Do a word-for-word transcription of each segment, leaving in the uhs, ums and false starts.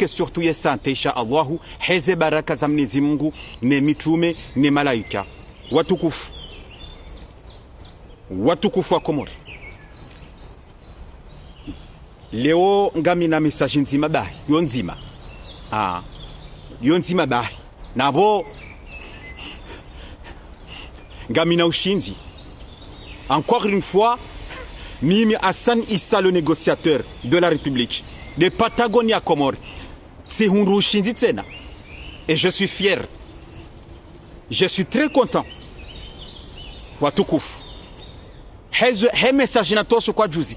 nike surtout ye santé, insha Allahu, heze baraka za Mwenyezi Mungu, ne mitume, ne malaika. Watukufu. Watukufu wa Komori. Leo ngamina message ndzima bahi, yo ndzima. Ah, yo ndzima bahi. Napvo ngamina ushindzi. Encore une fois, mimi Hassan Issa, le négociateur de la République, de Patagonia Comores, tsihundru ushindzi tsena. Et je suis fier. Je suis très content. Watukufu. Hezo, he message natowa usiku wa juzi.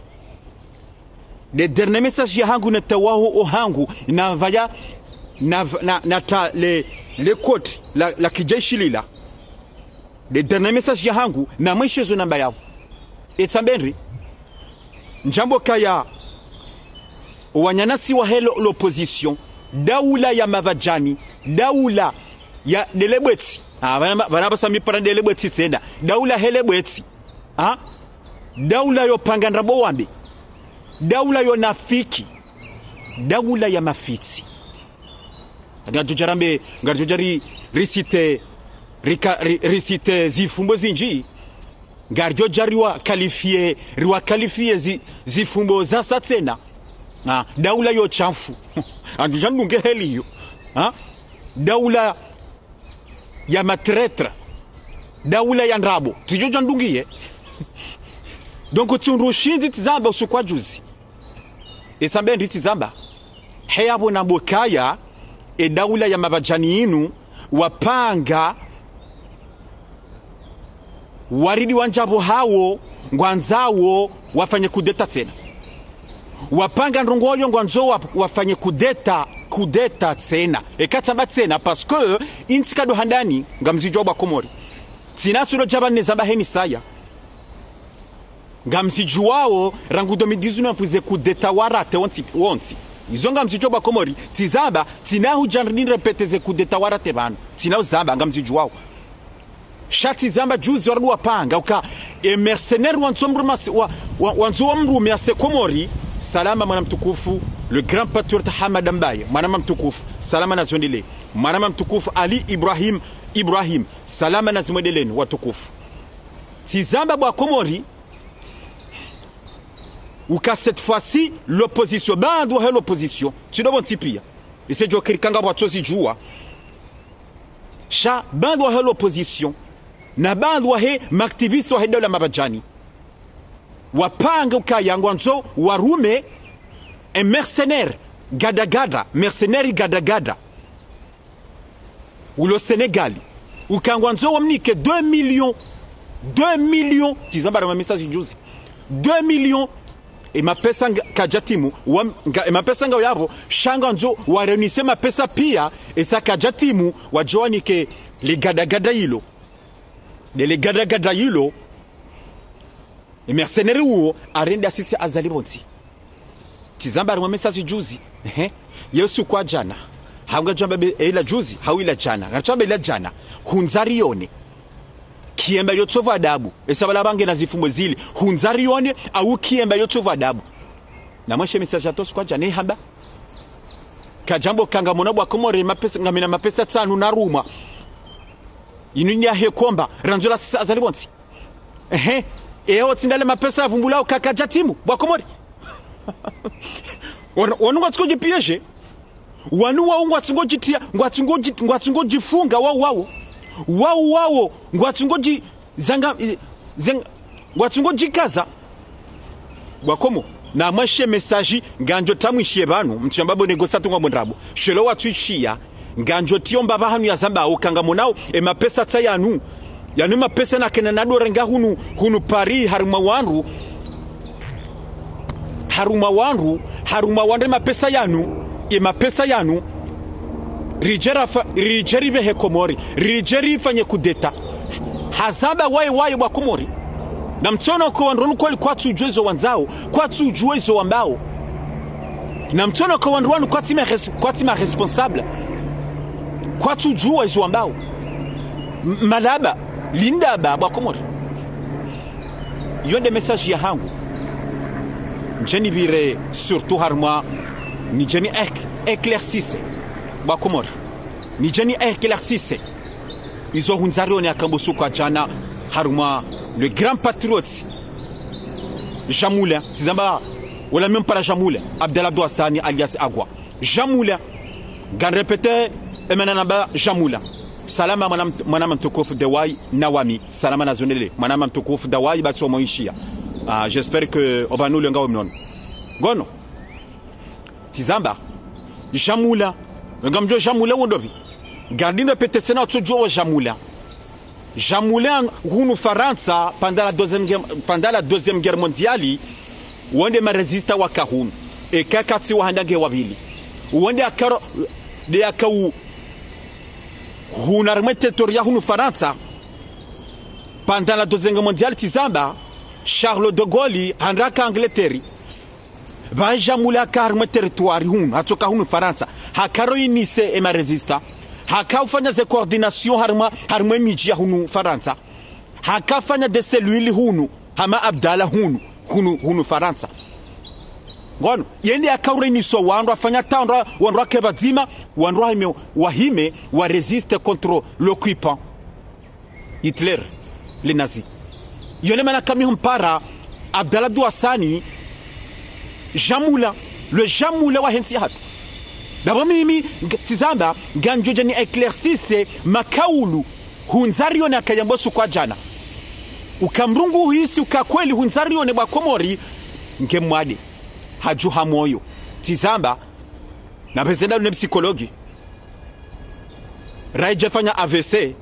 Le dernier message yahangu natowa ho, ohangu, napvaya, na, na, nata le, le koti la, la kijeshi lila. Le dernier message yahangu, namweshe zo nambayao. Etsambe ndri. Ndjambo kaya, owananyasi wahe lo, l'opposition, daula ya mabadjani, daula ya delebwetsi. Ah, pvana, pvana pvasa mi pvana delebwetsi tsena. Daula helebwetsi. Ah? Daula yo panga ndrabo wambe. Daula yo nafiki. Daula ya mafitsi. Ngaridjo dja rambe, ngaridjo dja ri, risite, rika, ri, risite zifumbo zindji. Ngaridjo dja riwa qualifier, riwa qualifier zi, zifumbo zasa tsena. Ah, daula yo shamfu. Andru dja ndunge heli yo. Ah? Daula ya matraître. Daula ya ndrabo. Tsidjo dja ndungiye. Donc, tsihundru ushindzi tsizamba usiku wa juzi. Etsambe ndri tsizamba. He yapvo nambo kaya, e daula ya mabadjani inu, wapanga, waridi wandjapvo hawo, ngwandzao, wafanye kudeta tsena. Wapanga ndrongo yo ngwandzo wa, wafanye kudeta, kudeta tsena. Eka tsamba tsena, parce que, intsi kado handani, ngamzidjuwa bwa Komori. Tsina tsulo djaba ne zamba heni saya. Ngamzidjuwao, rangu deux mille dix-neuf ze kudeta warate wontsi, wontsi. Izo ngamzidjuwa bwa Komori, tsizamba, tsina hudja nirepete ze kudeta warate pvanu. Tsina uzamba, ngamzidjuwao. Sha tsizamba juzi warudi wapanga, uka, e mercenaire wandzo mrume ase, wa, wa, wandzo wa mrume ase Komori, Salama mwana mtukufu, le grand patriote Hamada Mbaye, mwanama mtukufu, Salama na zondele, mwanama mtukufu Ali Ibrahim, Ibrahim, Salama na zimwendeleni, watukufu. Tsizamba bwa Komori, uka cette fois-ci, l'opposition, baadhwi wahe l'opposition, tsi ndo pvontsi pia. Ise djo kiri kanga pvwatso zidjuwa. Sha, baadhwi wahe l'opposition, na baadhwi wahe ma activistes wahe daula mabadjani. Wapanga ukaya ngwandzo warume, un mercenaire, gadagada, mercenaire gadagada. Ulo Sénégal, uka ngwandzo wamnike deux millions, deux millions, tsizamba harumwa message juzi. Deux millions, e mapesa nga, kadjatimu, wa, nga, e mapesa nga yapvo, sha ngwandzo, warenise mapesa pia, esa kadjatimu, wadjo wanike le gadagada ilo. De le gadagada ilo, e mercenaire uwo, arende asisi Azali pvontsi. Tsizamba harumwa message juzi. Ehe. Ye usiku wa djana. Hau ngadjamba be, ila juzi, hau ila djana. Ngadjamba ila djana. Hundza rione. Kiemba yo tsovu adabu. Esa pvala pvange na zifumbo zili. Hundza rione, au kiemba yo tsovu adabu. Namweshe message yatowa usiku wa djana, ehamba. Kadjambo kanga mona bwa Komori mapesa, ngamina mapesa tsanu naruma. Inu ni yahe komba, randzo la sisa Azali pvontsi. Ehe. Ewo tsi ndale mapesa yavumbulao ka kadjatimu, bwa Komori. Wanu, wanu ngwatsuko dji piéger. Wanu wao ngwatsungo djitia, ngwatsungo dji, ngwatsungo djifunga wao wao. Wao wao, ngwatsungo dji, zanga, zanga, ngwatsungo djikaza. Bwa Komori, namweshe message, ngandjo tamwishiye pvanu, mtsiyamba bo négociateur ngwa mwendrabo. Shelo watsuishiya, ngandjo tiyo mbapvi hanu yazamba, uka ngamonao, e mapesa tsa yanu. Yanu mapesa nakena nadorenga hunu, hunu Paris, harumwa wandru. Harumwa wandru, harumwa wandru e mapesa yanu, e mapesa yanu. Ridje rafa, ridje ripvehe Komori, ridje rifanye kudeta. Hazamba waye waye bwa Komori. Na mtsono ko wandru wanu kweli kwatsudjuwa izo wandzao, kwatsudjuwa izo wambao. Na mtsono ko wandru wanu kwatsi ma res-, kwatsi ma responsable. Kwatsudjuwa izo wambao. M-, malaba, lindaba, bwa Komori. Iyo nde message yahangu. Ndjeni pvire surtout harumwa Nidjeni ek-, éclaircisse, bo Wakomori. Nidjeni éclaircisse izo Hundza Rione yakamba usiku wa djana harumwa le grand patriote Jean Moulin, tsizamba wala même pas Jean Moulin, Abdallah Abdou Hassani alias Agwa. Jean Moulin, ngamrépété, emana namba Jean Moulin. Salama mwana mt-, mwanama mtukufu Dewai na wami. Salama na zonele. Mwanama mtukufu Dewai batso moishia. Ah, j'espère que obanule ngawe mnono. Ngono. Tsizamba, Jean Moulin. Ngamdjo Jean Moulin wo ndopvi? Ngardine répété tsena otsodjo Jean Moulin. Jean Moulin hunu Farantsa, pendant la deuxième guerre, pendant la deuxième guerre mondiale, wonde ma résistants waka hunu. Eka katsi wa handa nge wa pvili. Wonde akaro, de aka u, hunu harumwa territoire ya hunu Farantsa, pendant la deuxième guerre mondiale, tsizamba, Charles de Gaulle, handa haka Angleterre. Pvahe Jean Moulin haka harumwa territoire hunu, hatsoka hunu Farantsa. Hakaro initier ema résistants. Haka ufanya ze coordination harumwa, harumwa emidji ya hunu Farantsa. Haka fanya des cellules hunu, hama Abdallah hunu, hunu, hunu Farantsa. Ngono, yende haka ureunir wandru, hafanya hata wandru, wandru wake pvadzima, wandru wahime, wahime, wa résister contre l'occupant Hitler, les nazis. Yo nde mana kami humpara Abdallah Abdou Hassani, Jean Moulin, le Jean Moulin wahe ntsi yahatru. Ndapvo mimi, nga-, tsizamba, ngamdjo djeni éclaircisse makaulu Hundza Rione yakayamba usiku wa djana. Uka mdru ngu hisi uka kweli Hundza Rione bo Wakomori, nge mwade. Hadjuha moyo. Tsizamba, napveze ndaone psychologue. Raidje fanya A V C.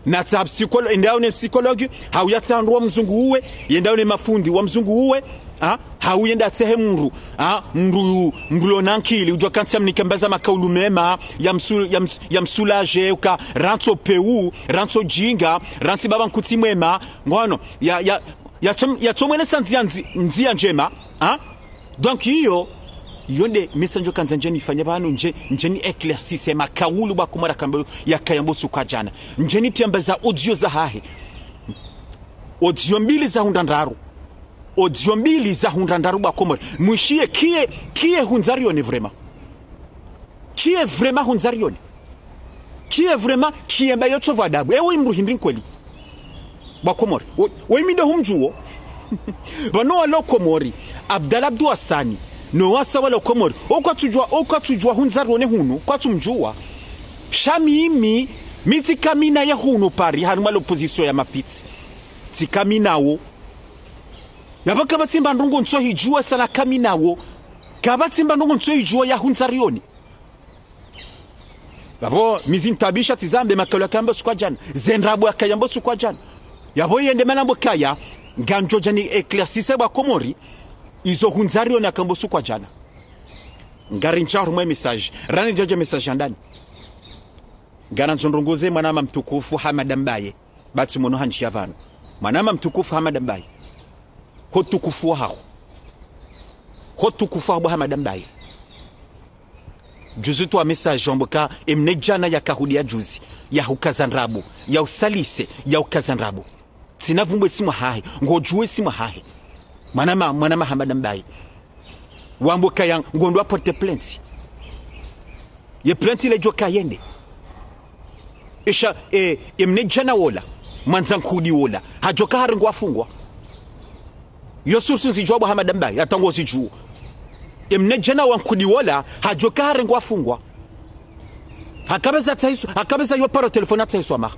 Natsaha psycholo-, ende yaone psychologue, hau yatsaha mdru wa mzungu uwe, yende yaone mafundi wa mzungu uwe, ha? Hau yende yatsahe mdru, ha? Mdru, mdru lona nkili, udjo kantsi yamnike mbaza makaulu mema, ya msu-, ya ms-, ya msoulager, uka rantso peu, rantso djinga, rantsi baba nkutsi mwema, ngono, ya, ya, yatso-, yatsomwonesa ndzia ndzi-, ndzia ndjema, ha? Donc iyo, iyo nde message ndjo kandza ndje nifanye pvanu ndje, ndje ni éclaircisse makaulu bo Wakomori yakamba, yakayamba usiku wa djana. Ndje nitriamba za audio zahahe. Audio mbili za hundra ndraru. Audio mbili za hundra ndraru bo Wakomori. Mwishiye kiye, kiye Hundza Rione vraiment. Kiye vraiment Hundza Rione. Kiye vraiment, kiye mba yotso pvwa adabu. Ewe mdru hindri nkweli. Bo Wakomori. Wo, wo imi ndo humdjuwo. Pvanu walo Komori. Abdallah Abdou Hassani. No wasa walo Komori. Wo kwatsudjuwa, wo kwatsudjuwa Hundza Rione hunu. Kwatsumdjuwa. Sha mimi, mi tsika mi naye hunu Paris, harumwa l'opposition ya mafitsi. Tsika mi nawo. Yapvo kapvatsi mba ndrongo ntsohidjuwa sana kami nawo. Kapvatsi mba ndrongo ntsohidjuwa ya Hundza Rione. Yapvo mi zintabisha tsizambe makaulu yakayamba usiku wa djana. Ze ndrabo yakayamba usiku wa djana. Yapvo yende mana mbo kaya, ngamdjo djeni éclaircisse bo Wakomori, izo Hundza Rione yakayamba usiku wa djana. Ngari ntsaha harumwa message. Rani djadja message ya ndani. Ngarandzo ndrongoze mwanama mtukufu Hamada Mbaye. Batsi mono handjiya pvanu. Mwanama mtukufu Hamada Mbaye. Ho tukufu wahaho. Ho tukufu wahaho bo Hamada Mbaye. Juzi utwa message wambo ka emnadjana yakahudeya juzi. Yahukaza ndrabo. Yahusalise. Yahukaza ndrabo. Tsina pvumbo esi mwahahe. Ngodjuwa esi mwahahe. Mwanama, mwanama Hamada Mbaye. Wambo kaya ngondo wa porter plainte. Ye plainte ile djoka yende. Isha, e, emnadjana wola, mwandza nkudi wola, hadjoka harengwa afungwa. Yo source nzidjuwa bo Hamada Mbaye, hata ngozidjuwa. Emnadjana wa nkudi wola, hadjoka harengwa afungwa. Hakapveza tsahiso, hakapveza yo paro téléphone atsahiso amaha.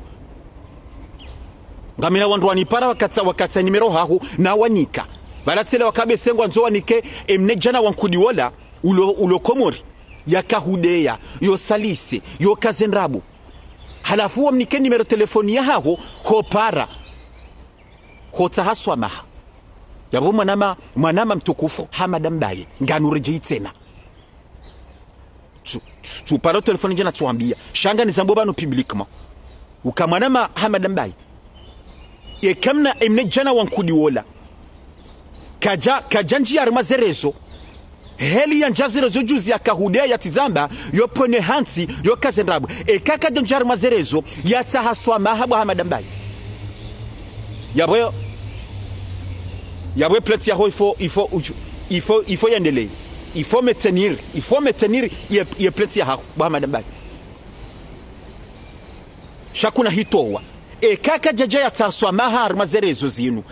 Ngamina wandru wanipara wakatsa, wakatsa numéro haho, nawanika. Pvala tsele wakapveze ngwandzo wanike, emnadjana wa nkudi wola, ulo, ulo Komori. Yakahudeya, yosalise, yokaze ndrabo. Halafu wamnike numéro téléphone yahaho, hopara. Hotsaha swamaha. Yapvo mwanama, mwanama mtukufu, Hamada Mbaye, nganuredjeyi tsena. Tsu, tsu, tsu, paro téléphone ndje natsuwambiya. Sha nganizambo pvanu publiquement. Uka mwanama Hamada Mbaye. Eka mna emnadjana wa nkudi wola. Kadja, kadja ndjiya harumwa ze réseaux. Heli yandjiya ze réseaux juzi yakahudeya yatsizamba, yo pvone hantsi, yokaze ndrabo. Eka kadja ndjiya harumwa ze réseaux, yatsaha swamaha bo Hamada Mbaye. Yapvo, yapvo plainte yaho il faut, il faut, il faut, il faut yendelee. Il faut me tenir, il faut me tenir, ye, ye plainte ya haho, bo Hamada Mbaye. Sha kuna hitowa. Eka kadjadja yatsaha swamaha harumwa ze réseaux zinu.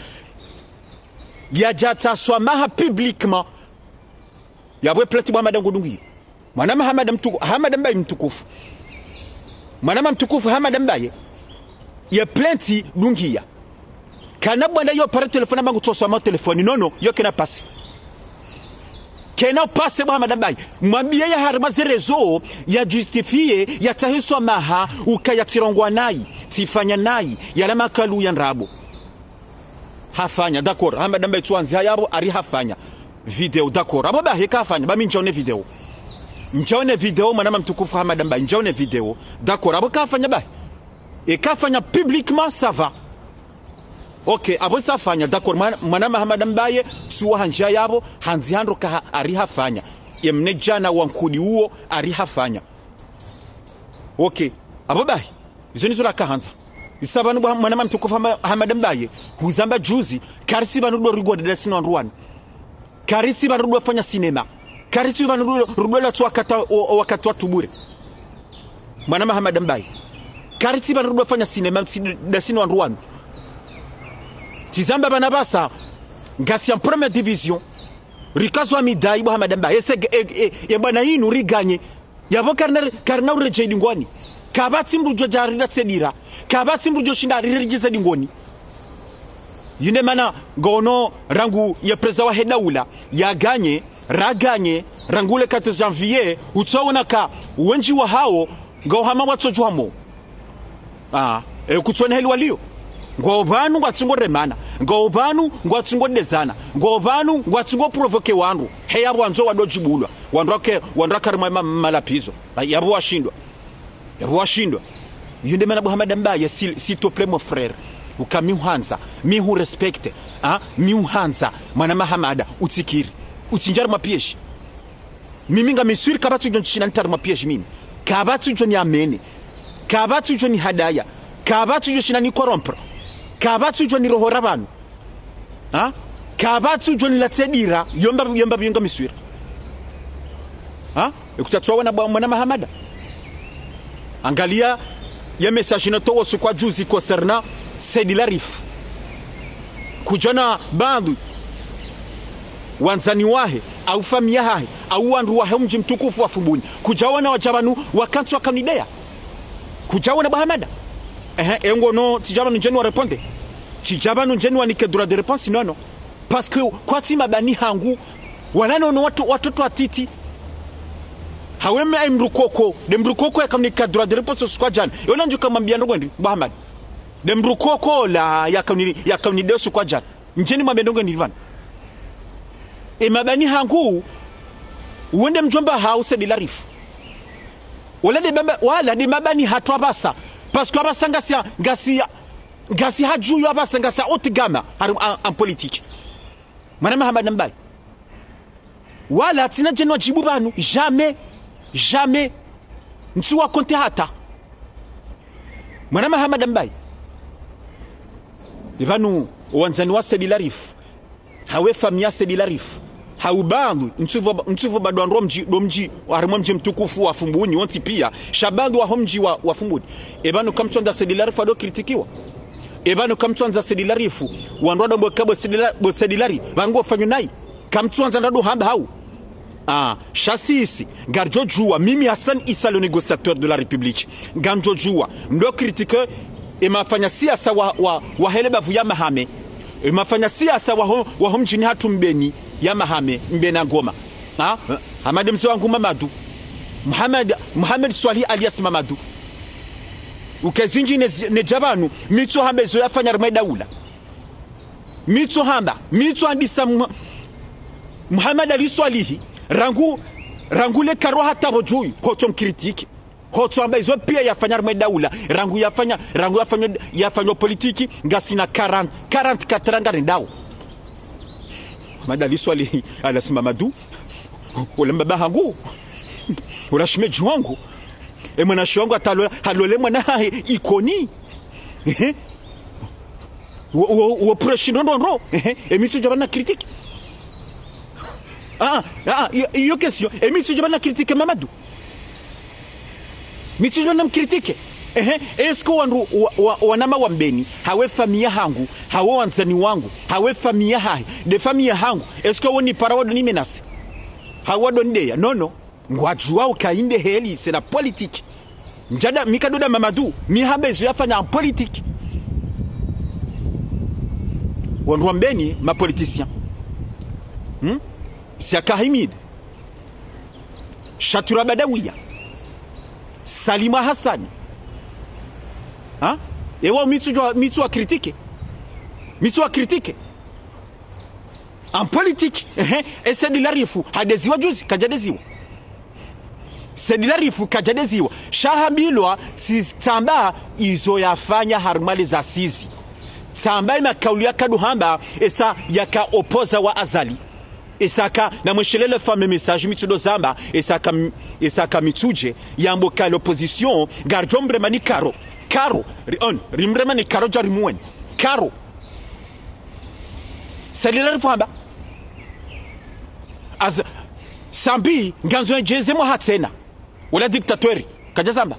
Yadja yatsaha swamaha publiquement. Yapvo ye plainte bo Hamada ngudungiya. Mwanama Hamada mtuku-, Hamada Mbaye mtukufu. Mwanama mtukufu Hamada Mbaye. Ye plainte dungiya. Kana bwana yo para téléphone amba ngutsaha swamaha téléphone. Non, non, yo kena passé. Kena passé bo Hamada Mbaye. Mwambiye ya harumwa ze réseaux, ya justifié, yatsahe swamaha, uka ya tsirongwa nayi, tsifanya nayi, yala makalu ya ndrabo. Hafanya, d'accord. Hamada Mbaye tsuandzi hayapvo, hari hafanya. Vidéo, d'accord. Apvo bahi eka hafanya, ba mi ndjaone vidéo. Ndjaone vidéo, mwanama mtukufu Hamada Mbaye, ndjaone vidéo. D'accord, apvo eka hafanya bahi. Eka hafanya publiquement, ça va. Ok, apvo tsi hafanya, d'accord. Mwana, mwanama Hamada Mbaye, tsuwa handzi hayapvo, handzi handro ka ha-, hari hafanya. Ye mnadjana wa nkudi uwo, hari hafanya. Ok, apvo bahi. Izo ndizo rakahandza. Isa pvanu bo mwanama mtukufu Hama-, Hamada Mbaye. Huzamba juzi, karitsi pvanu ndo rigode ndasi no wandru wanu. Karitsi pvanu ndo fanya sinema. Karitsi pvanu ndo, ndo latsu wakata, o, o wakati watru bure. Mwanama Hamada Mbaye. Karitsi pvanu ndo fanya sinema, si, ndasi no wandru wanu. Tsizamba pvanu pvasa, ngasi en première division. Rikazwa midai bo Hamada Mbaye. Ese, e, e, e, bwana inu riganye. Yapvo karina, karina uredjei dingoni. Kapvatsi mdru djo dja riratse dira. Kapvatsi mdru djo shinda riredjeze dingoni. Yinde mana ngono rangu ye président wahe daula. Yaganye, raganye, rangu le quatorze janvier, utsaona ka, wendji wahawo, ngwao hama watsodjuwa mo. Ah, e, kutsona heli waliyo. Ngwao pvanu ngwatsungo remana. Ngwao pvanu ngwatsungo dezana. Ngwao pvanu ngwatsungo provoqué wandru. Heya pvwandzo wandro djibulwa. Wandru wake, wandru wake harumwa ma-, malapvizo. Ah, yapvo washindwa. Yapvo washindwa. Yinde mana bo Hamada Mbaye, s'il, s'il te plaît, mon frère. Uka mi huhandza, mi hurespecte. Ah, mi huhandza. Mwanama Hamada, utsikiri. Utsindjari mapiège. Mimi ngami sûr kapvatsi udjo nishina nitari mapiège mimi. Kapvatsi udjo niamene. Kapvatsi udjo nihadaya. Kapvatsi udjo shinda ni corrompre. Kapvatsi udjo nirohora pvanu. Ha? Kapvatsi udjo nilatse dira. Yomba, yomba pvyo ngami sûr. Ha? Eka utsaha tsuwa wana bo mwanama Hamada. Angaliya ye message inu towa usiku wa juzi concernant Said Larifou. Kudjana baadhwi wandzani wahe, au famiyi yahahe, au wandru wahe mdji mtukufu wa Fumbuni. Kudjaona wadja pvanu wakantsi wakanideya. Kudjaona bo Hamada. Ehe, e ngono, tsidja pvanu ndjeni wa répondre. Tsidja pvanu ndjeni wanike droit de réponse, non, non. Parce que kwatsi mabani hangu, wala nono watu, watoto watiti. Hawe me ai mdru koko, nde mdru koko yakanika droit de réponse usiku wa djana. Yona ndjuka mwambiya ndrongo ndri, bo Hamada. Nde mdru koko ola yakani, yakanideya usiku wa djana. Ndjeni mwambiya ndrongo ndri pvanu. E mabani hangu, wende mdjomba hawu Said Larifou. Wala nde baba, wala nde mabani hatru apvasa. Parce que apvasa ngasi ya, ngasi ya, ngasi hadju yo apvasa ngasi ya haute gamme, hari, en, en politique. Mwanama Hamada Mbaye. Wala tsina djeni wadjibu pvanu, jamais, jamais. Ntsu wa compter hata. Mwanama Hamada Mbaye. Ipvanu, wandzani wa Said Larifou. Hawe famiyi ya Said Larifou. Hau baadhwi, ntsu pvo, ntsu pvo bado wandru wa mdji, ndo mdji, harumwa mdji mtukufu wa Fumbuni, wontsi piya, sha baadhwi waho mdji wa, wa Fumbuni. Ipvanu kamtsuandza Said Larifou ado critiquiwa. Ipvanu kamtsuandza Said Larifou, wandru wado mbo ka bo Said La-, bo Said Larifou, pvangu fanyo nayi. Kamtsuandza ndrado hamba hawu. Ah, sha sisi, ngaridjo djuwa, mimi Hassan Issa, le négociateur de la République, ngamdjo djuwa, ndo critiquer, e mafanya siasa wa, wa, wa hele bavu ya Mahame, e mafanya siasa waho, waho mdjini hatru Mbeni ya Mahame, Mbeni ya Ngoma. Ah, Hamada mze wangu Mamadou, Mohamed, Mohamed Soilihi alias Mamadou. Uke zindji ne, nedja pvanu, mi tsu hamba izo yafanya harumwa daula. Mi tsu hamba, mi tsu handisa Muha-, Mohamed Ali Soilihi, rangu, rangu le karwa hata pvo djuyi, hotso mcritiquer. Hotso hamba izo piya yafanya harumwa daula, rangu yafanya, rangu yafanya, yafanya politique, ngasina quarante, quarante-quatre ans ngarendao. Mohamed Ali Soilihi, alias Mamadou, ola mbaba hangu, ola shemedji wangu, e mwanashe wangu hata halola, halole mwana hahe Ikoni. Ehe. Wo, wo, wo proche ndo ndo ndo. Ehe. E mi tsu dja pvanu na critique. Ah, ah, iyo, iyo question. E mi tsudjo ba na critiquer Mamadou. Mi tsudjo ba na mcritiquer. Ehe, est-ce que wandru wa, wa, wanama wa Mbeni, hawu e famille yahangu, hawu wandzani wangu, hawu e famille yahahe, nde famille yahangu, est-ce que wo nipara wado ni menacer? Hawu wado nideya? Non, non. Ngwadjuwao uka inde heli, c'est la politique. Ndjada, mi kadoda Mamadou, mi hamba izo yafanya en politique. Wandru wa Mbeni, ma politiciens. Hmm? Siaka Hamid. Shatura Badawiya. Salima Hassani. Ha? Ewa mi tsudjo, mi tsuwa critiquer. Mi tsuwa critiquer. En politique, ehe, e Said Larifou, hadeziwa juzi, kadjadeziwa. Said Larifou kadjadeziwa. Sha hambilwa, tsi, tsamba izo yafanya harumwa les assises. Tsamba e makauli yakado hamba, esa yaka opposant wa Azali. Esa ka, na mweshelele fame message mi tsudo zamba, esa ka, esa ka mi tsudje, yambo ka l'opposition, ngaridjo mrema ni karo. Karo, ri, on, rimrema ni karo dja rimuweni. Karo. Said Larifou hamba. Aza, Sambi, ngandzo ndjeze mwaha tsena. Wala dictateur, kadja zamba.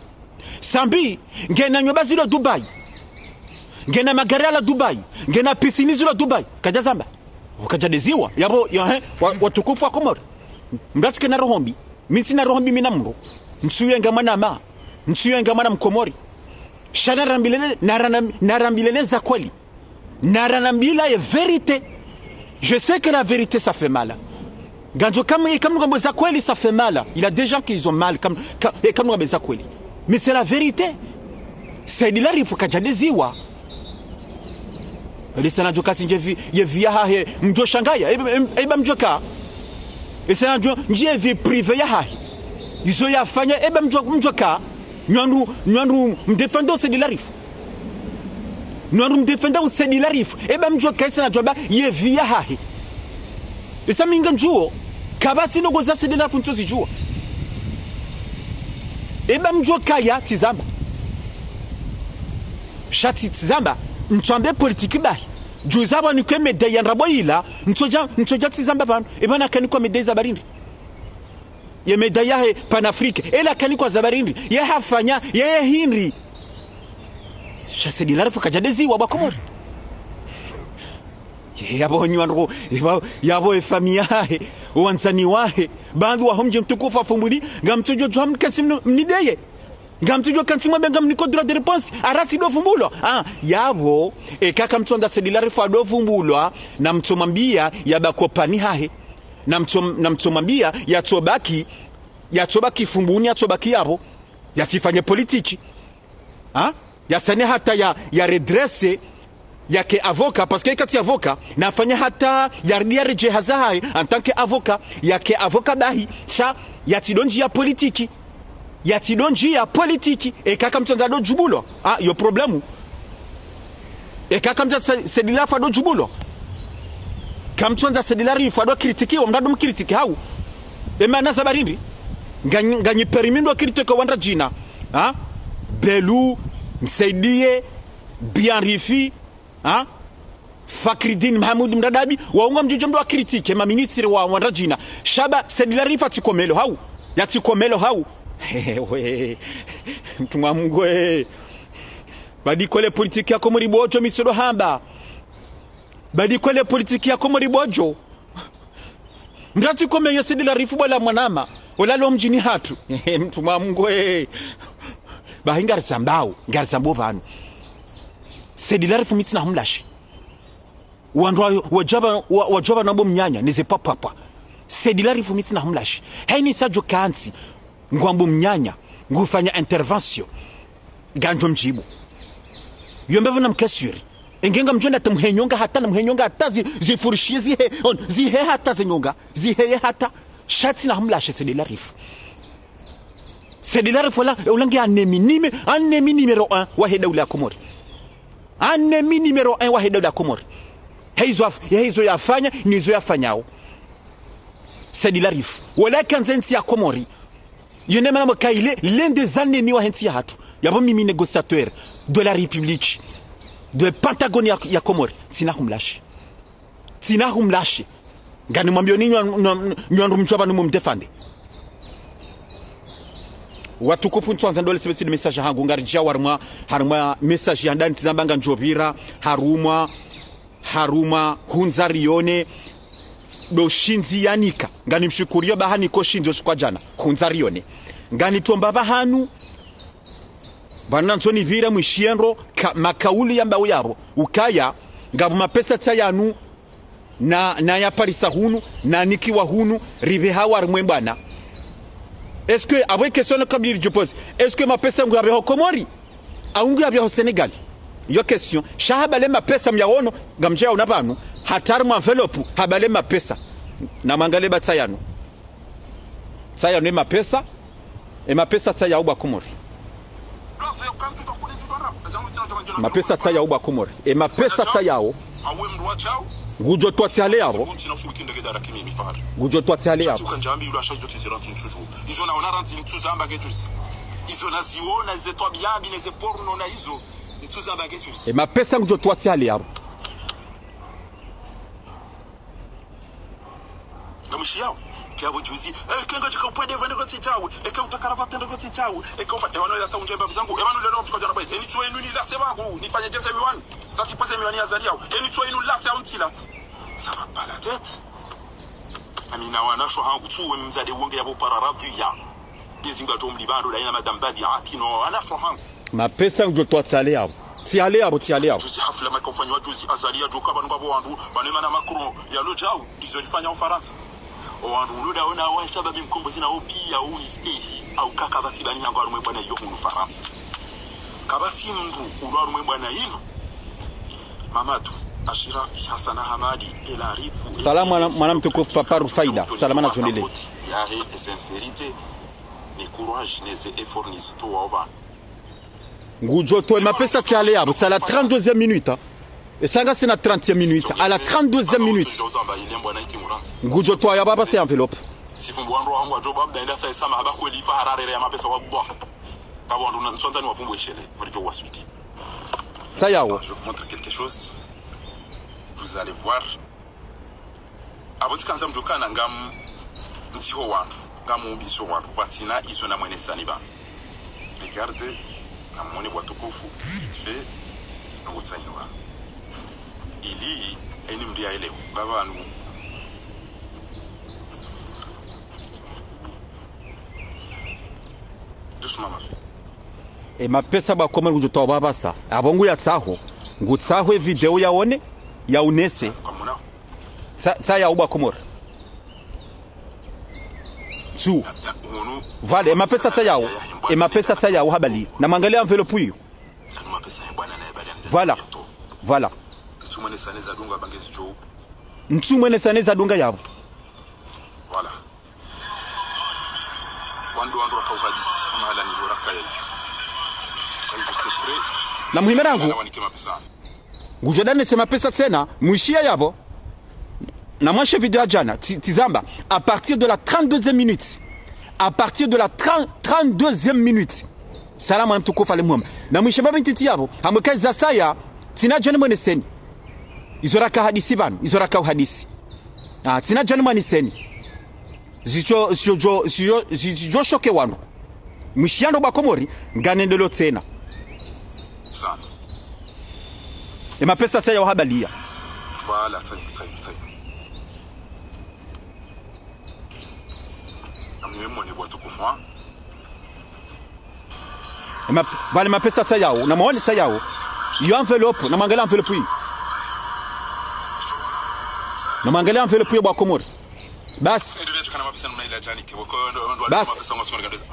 Sambi, ngena nyumba zilo Dubai. Ngena magari yala Dubai. Ngena piscine zilo Dubai, kadja zamba. Wo kadjadeziwa, yapvo, ya, he, wa, watukufu wa Komori. Mdru tsi ke na roho mbi. Mi ntsina roho mbi mi na mdru. Ntsuyenga mwanama. Ntsuyenga mwana Mkomori. Sha narambilele, narana, narambilele za kweli. Naranambila ye vérité. Je sais que la vérité, ça fait mal. Ngandzo, comme, et comme nous avons ça, ça fait mal. Il y a des gens qui ont mal, comme, comme, et comme nous avons ça. Mais c'est la vérité. Said Larifou kadjadeziwa. Esa nadjo ka tsi ndje vie, ye vie yahahe, mdjo shangaya, e, e, eba mdjo ka. Esa nadjo, ndje vie privée yahahe. Izo yafanya, eba mdjo, mdjo ka. Nyi wandru, nyi wandru mdéfendao Said Larifou. Nyi wandru mdéfendao Said Larifou. Eba mdjo ka esa nadjo amba ye vie yahahe. Esa mi ngamdjuo, kapvatsi ndrongoo za Said Larifou ntsozidjuwa. Eba mdjo kaya tsizamba. Sha tsi, tsizamba, ntsuambe politique bahi. Juzi pvwa nikwa médaille ya ndrabo ila, ntsodja, ntsodja tsizamba pvanu. Eba nakanikwa médaille za barindi. Ye médaille yahe panafrique, ela kanikwa za barindi, ye hafanya, ye, ye hindri. Sha Said Larifou kadjadeziwa bo wa Komori. Ye yapvo nyi wandru, yapvo, yapvo e famille yahe, wandzani wahe, baadhwi waho mdji mtukufu wa Fumbuni, ngamtsudjo djuwa mkentsi mnu, mnideye. Ngamtsudjo kentsi mwambe ngamniko droit de réponse, ara tsido vumbulwa. Ah, yapvo, eka kamtsondza Said Larifou ado vumbulwa, namtsomwambia yabaki opvani hahe. Namtso, namtsomwambia, yatsobaki, yatsobaki Fumbuni, yatsobaki yapvo, yatsifanye politique. Ha? Yasane hata ya, ya redresser, yake avocat, parce que yeka tsi avocat, nafanye hata yaridi yaredjee hazi yahahe, en tant que avocat, yake avocat bahi, sha, yatsido ndjia politique. Yatsido ndjia politique, eka kamtsondza ado djubulwa. Ah, yo problème. Eka kamtsondza Sa, Said Larifou ado djubulwa. Kamtsondza Said Larifou ado critiquer, wa mdru ado mcritiquer hawu. Ema na za barindi. Nganyi, nganyi permis ndo critiquer wandru djina. Ha? Belou, Msaidie, Bianrifi, ha? Fakridine Mahamoud Mradabi, wawo ngamdjodjo mdru wa critiquer, ma ministre wa, wandru djina. Sha ba, Said Larifou yatsikomelo hawu. Yatsikomelo hawu. Ewe, mtrumwa Mngu we. Badi kwele politique ya Komori bodjo mi tsodo hamba. Badi kwele politique ya Komori bodjo. Mdru yatsikomeye Said Larifou bo la mwanama. Ola lo mdjini hatru. Mtrumwa Mngu we. Bahi ngarizambao, ngarizambao pvanu. Said Larifou mi tsina humlashi. Wandru wa, wadjaba, wa, wadjaba na bo mnyanya, neze pvapvapva. Said Larifou mi tsina humlashi. Hayini sadjo kantsi, ngwambo mnyanya, ngufanya intervention. Ngamdjo mdjibu. Yo mbepvo namke sûr. Enge ngamdjo nda ta muhe nyonga hata, na muhe nyonga hata zi, zifurushi zihe, on, zihe hata ze nyonga, ziheye hata. Sha tsina humlashi Said Larifou. Said Larifou ola, ola nge ennemi numé, ennemi numéro un, wahe daula ya Komori. Ennemi numéro un wahe daula ya Komori. He izo yaf, he izo yafanya, nizo yafanyao. Said Larifou. Wola kandza entsi ya Komori. Yende mana mwaka ile, l'un des ennemis wahe ntsi yahatru. Yapvo mimi négociateur de la République, de Pentagone ya, ya Komori. Tsina humlashi. Tsina humlashi. Nganimwambio ni nywa, nywa, nywa ndru mdjwa pvanu mumdéfendre. Watukufu, ntsuandza ndolese beti de message hangu, ngaridjao harumwa, harumwa message ya ndani, tsi zamba ngandjo pvira harumwa, harumwa hundza rione, ndo shindzi yanika. Nganimshukurio ba hanika shindzi usiku wa djana, hundza rione. Nganitso mba pvahanu, pvanu nandzo nipvire mwishiye ndro, ka, makauli yambao yapvo, ukaya, ngapvo mapesa tsi yanu, na, na ya parisa hunu, na nikiwa hunu, ripveha harumwa e bwana. Est-ce que, apvo e question kabili djupose, est-ce que mapesa nguyapveho Komori? Au nguyapveho Sénégal? Iyo question. Sha hapvale mapesa myaono, ngamdjo yaona pvanu, hata harumwa enveloppe, hapvale mapesa. Namwangalie ba tsi yanu. Tsi yanu e mapesa, e mapesa tsi yao bo wa Komori. Mapesa tsi yao bo wa Komori. E mapesa tsi yao. Ngudjo towa tsi hale yapvo. Ngudjo towa tsi hale yapvo. E mapesa ngudjo towa tsi hale yapvo. Ngamwishiyao. Ke yapvo juzi. Eh, ke ngodjo ka upvwade pvanu ndrongoo tsi djawe. Eka utakara pvwate ndrongoo tsi djawe. Eka upva-, e pvanu yatsa undjemba mzangu. E pvanu leo mtsuka djana bayi. Eni tsuwa inu ni latse pvangu. Nifanye djeze miwani. Tsatsi pvweze miwani ya Azali yao. Eni tsuwa inu latse au ntsi latse. Ça va pas la tête. Amina wanasho hangu tsuwe mzade wonge yapvo para radhi ya. Dezi ngadjo mlipva ndo daina madame Badi. Ati no wanasho hangu. Mapesa ngudjo towa tsi hale yapvo. Tsi hale yapvo, tsi hale yapvo. Juzi hafla maka ufanywa juzi, Azali yadjo ka pvanu ngapvo wandru, pvanu mana Macron yalodjao, izo lifanya Ufarantsa. O wandru uloda ona wa shababi mkombozi na o piya uni stehi, au kaka pvatsi bani yangu harumwa e bwana iyo hunu Farantsa. Kapvatsi mndru ulo harumwa e bwana inu. Mamadou, Ashirafi, Hassana Hamadi, El Arifu, Salam, mwana, mwana mtukufu, papa Rufaida. Salama na zondele. Yahe, e sincérité, ni courage, ne ze efforts, ni zito wa oba. Ngudjo towa e mapesa tsi hale yapvo, c'est à la trente-deuxième minute, hein. E sa ngasina trentième minute, à la trente-deuxième minute. Ngudjo towa yapvo, apvasa ye enveloppe. Tsi yao. Je vous montre quelque chose. Vous allez voir. Apvo tsikandza mdjokana ngam-, mtsiho wandru, ngamumbiso wandru, pvatsina izo namwenesani pvanu. Regardez, namwone bo watukufu, vite fait, nongo tsaino pvanu. Ili, eni mndru yaelewe, pvapvanu. Doucement, ma fille. E mapesa bo wa Komori ngudjo towa pvapvasa. Apvo nguyatsaho. Ngutsaho e video yaone, yaonese. Kamuna. Tsi, tsi yao bo wa Komori. Tsu. Voilà, e mapesa tsi yao. E mapesa tsi yao habali. Namwangalie enveloppe iyo. Voilà. Voilà. Ntsumwenesane zadunga yapvo. Voilà. Wandru, wandru wakauhadisi, mahala ni hora kaya hiyo. Kwa hivyo, c'est prêt. Na muhime rangu. Wana wanike mapesa. Ngudjo danese mapesa tsena, mwishiya yapvo. Namwashe video ya djana, tsi, tsi zamba, à partir de la trente-deuxième minute. À partir de la trente, trente-deuxième minute. Salam mwana mtukufu Ali Muhammad. Namwishe mbapvi ntiti yapvo, hamweka zasaya, tsina djoni mweneseni. Izo raka hadisi pvanu, izo raka uhadisi. Ah, tsina djoni mweneseni. Zidjo, zidjo, zidjo, zidjo shoke wandru. Mwishiya ndro bo wa Komori, nganendelo tsena. Sana. E mapesa tsi yao habaliya. Voilà, tsayi, tsayi, tsayi. Namwone bo watukufu, ha? E ma-, pvale mapesa tsi yao, namwone tsi yao. Iyo enveloppe, namwangalie enveloppe iyo. Namwangalie enveloppe iyo bo wa Komori. Basi. Basi.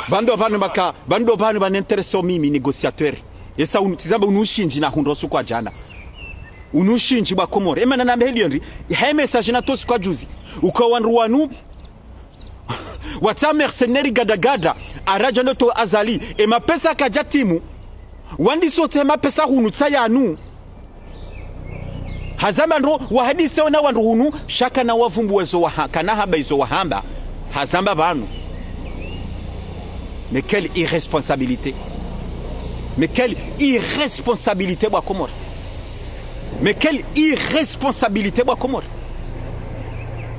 Pvandru pvanu pvaka, pvandru pvanu pvanu intéressé mimi négociateur. Esa unu, tsi zamba unu ushindji nahundra usiku wa djana. Unu ushindji bo wa Komori. Ema nanambe heli yondri, he message natowa usiku wa juzi. Uka wandru wanu, watsa mercenaire gada gada, aradja ndo towa Azali, e mapesa kayadja timu, wandisa utsaha e mapesa hunu tsi yanu. Hazamba ndro, wahadise ona wandru hunu, sha kana wavumbuwa izo waha-, kana hamba izo wahamba, hazamba pvanu. Mais quelle irresponsabilité. Mais quelle irresponsabilité, bo wa Komori. Mais quelle irresponsabilité, bo wa Komori.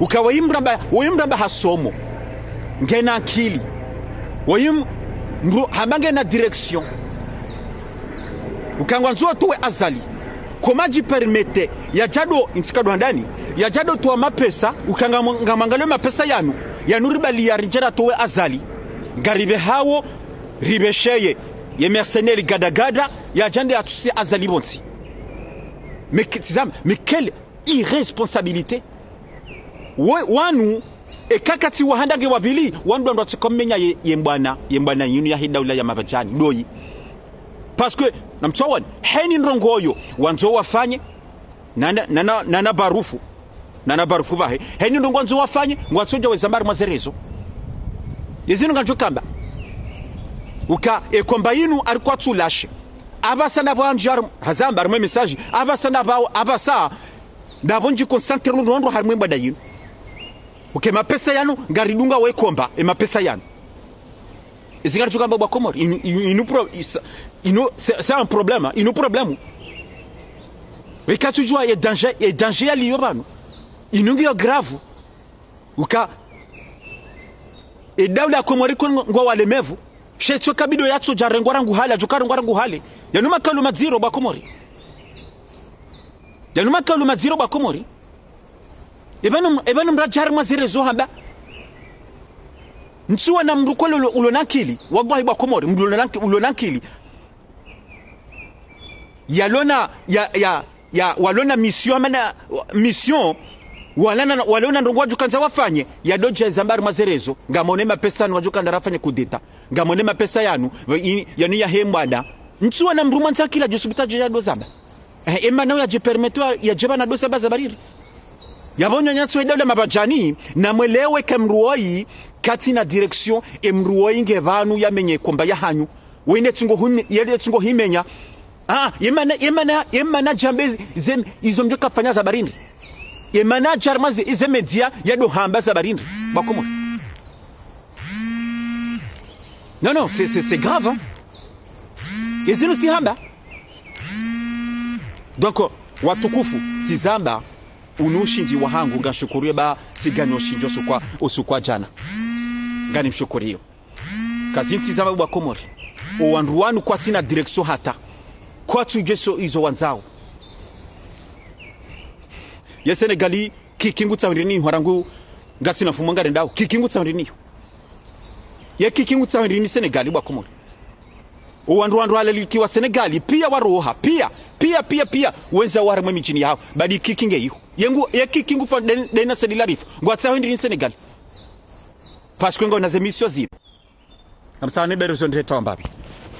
Uka woyi mramba, woyi mramba hasomo. Ngena ankili. Woyi m-, mru-, hamba ngena direction. Uka ngwandzo watowe Azali. Comment dji permettre, yadjado, intsi kado handani, yadjado towa mapesa, uka ngam-, ngamwangalio mapesa yanu, yanu ribali yaridje ratowe Azali. Ngaripvehawo, ripvesheye, ye mercenaire gada gada, yadje yende yatsusi Azali pvontsi. Mais que, tizama, mais quelle irresponsabilité. Wo, wanu, eka katsi wahanda nge wapvili, wandru wandru watsiko mmenya ye, ye mbwana, ye mbwana yinu yahe daula ya Mapvadjani, ndoyi. Parce que, namtsuwona, heni ndrongoo yo, wandzo wafanye, nana, nana, nana barufu, nana barufu pvahe, heni ndrongoo wandzo wafanye, ngwatsodja weza mbari mwa ze réseaux. Yezinu ngamdjo hamba. Uka, e combat yinu, ariko atsulashe. Apvasa ndapvo andji harim-, hazamba harimwa e message, apvasa ndapvo, apvasa, ndapvo ndji concentré no ndrongoo harimwa e mbwana yinu. Uka e mapesa yanu, ngaridunga we combat, e mapesa yanu. Izi ngaridjo hamba bo wa Komori, inu, inu, inu pro-, isa-, inu, c'est, c'est un problème, hein, inu problème. Weka tsudjuwa ye danger, ye danger yaliyo pvanu. Inu ngiyo grave. Uka, e daula ya Komori ko ngwa walemevu. She tso kabido yatso djarengwa rangu hale, adjo karengwa rangu hale. Yanu makalu madziro bo wa Komori. Yanu makalu madziro bo wa Komori. Epvanu, epvanu mradja harimwa ze réseaux hamba. Ntsuwona mndru kweli ulo, ulo na ankili. Wallahi bo wa Komori, mndru ulo na anki-, ulo na ankili. Yalona, ya, ya, ya, walona mission, amana, mission, walana, walona ndrongoo wadjo kandza wafanye, yadodja yeza mbari mwa ze réseaux, ngamwone mapesa yanu wadjo kandza rafanye coup d'État, ngamwone mapesa yanu, wa-, i-, yanu yahe mbwana. Ntsuwona mndru mwandza ankili adjo subutu yadjo zamba. Eh, emana yadje permettre, yadje pvanu ndo zamba za bariri. Yapvo nyonyi ntsu e daula Mapvadjani, namwelewe ke mndru woyi, katsina direction, e mndru woyi nge pvanu yamenye combat yahanyu. Wende tsingo hime-, yende tsingo himenya. Ah, yemana, yemana, yemana djambe ze, izo mdjo kafanya za barindi. Yemana djarma ze, ze média yado hamba za barindi. Bo wa Komori. Non, non, c'est, c'est, c'est grave, hein. Ezinu tsi hamba. Donc, watukufu, tsi zamba, unu ushindzi wahangu, ngamshukuriyo ba, tsi gani ushindzi usiku wa, usiku wa djana. Nganimshukuriyo. Kazintsi zamba bo wa Komori. O wandru wanu kwatsina direction hata. Kwatsudjuwa izo wandzao. Ye Senegali, Kiki ngutsaho ndrini ho rangu ngasina mfumo ngarendao. Kiki ngutsaho ndrini ho. Ye Kiki ngutsaho ndrini Senegali bo wa Komori. O wandru wandru walalikiwa Senegali, piya waroha, piya, piya, piya, piya, wendza harimwa e midjini yahawo. Badi Kiki nge iho. Ye ngu, ye Kiki ngufa den-, dena Saïd Larifou. Ngwatsaho ndrini Senegali. Parce que ngwaona ze mission zinu. Namsamahani be réseau ndretawo mbapvi.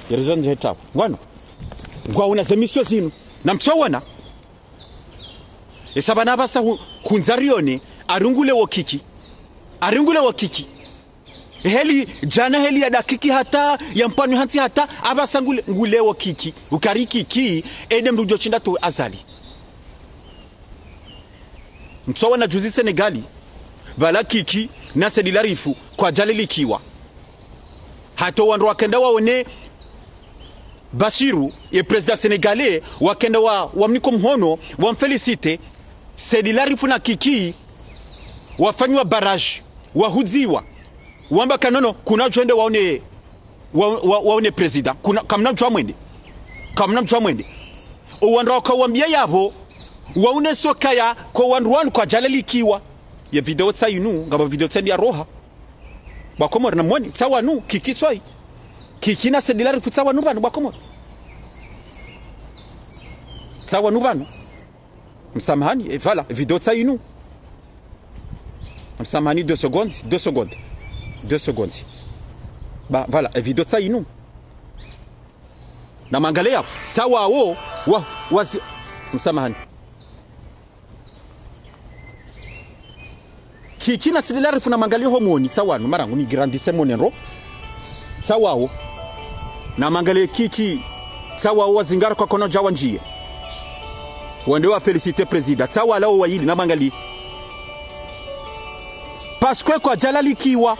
Ye réseau ndretawo. Ngwano. Ngwaona ze mission zinu. Namtsuwona. Esa pvanu apvasa hu-, hundza rione, arungule wo Kiki. Arungule wo Kiki. Heli, djana heli ya dakiki hata, ya mpvanu hantsi hata, apvasa ngule, ngule wo Kiki. Ukari Kiki, ende mndru udjo shinda towe Azali. Mtsuwona juzi Senegali, pvala Kiki na Saïd Larifou kwadjalalikiwa. Hata wandru wakenda waone Bassirou, ye président sénégalais, wakenda wa, wamniko mhono, wamféliciter, Saïd Larifou na Kiki, wafanyiwa barrage, wahudziwa. Wamba ka nono, kuna djwende waone, wa, wa, waone président. Kuna, kamna mdru amwende. Kamna mdru amwende. O wandru wakawambia yapvo, waone sokaya, ko wandru wanu kwadjalalikiwa. Ye video tsa inu, ngapvo video tsa ndiya roha. Bo wa Komori namwone, tsa wanu, Kiki tsoyi. Kiki na Saïd Larifou tsa wanu pvanu, bo wa Komori. Tsa wanu pvanu. Msamahani, e, voilà, video tsa inu. Msamahani, deux secondes, deux secondes. Deux secondes. Ba, voilà, e video tsa inu. Namangaliye yapvo, tsa wawo, wa, wazi, msamahani. Kiki na Saïd Larifou namangaliye ho moni, tsa wanu, marangu ni grandissez mon héros. Tsa wawo. Namangaliye Kiki, tsa wawo wazingara kwa kono djawa ndjiye. Wende waféliciter président. Tsa wala wo wayili, namangaliye. Parce que kwadjalalikiwa.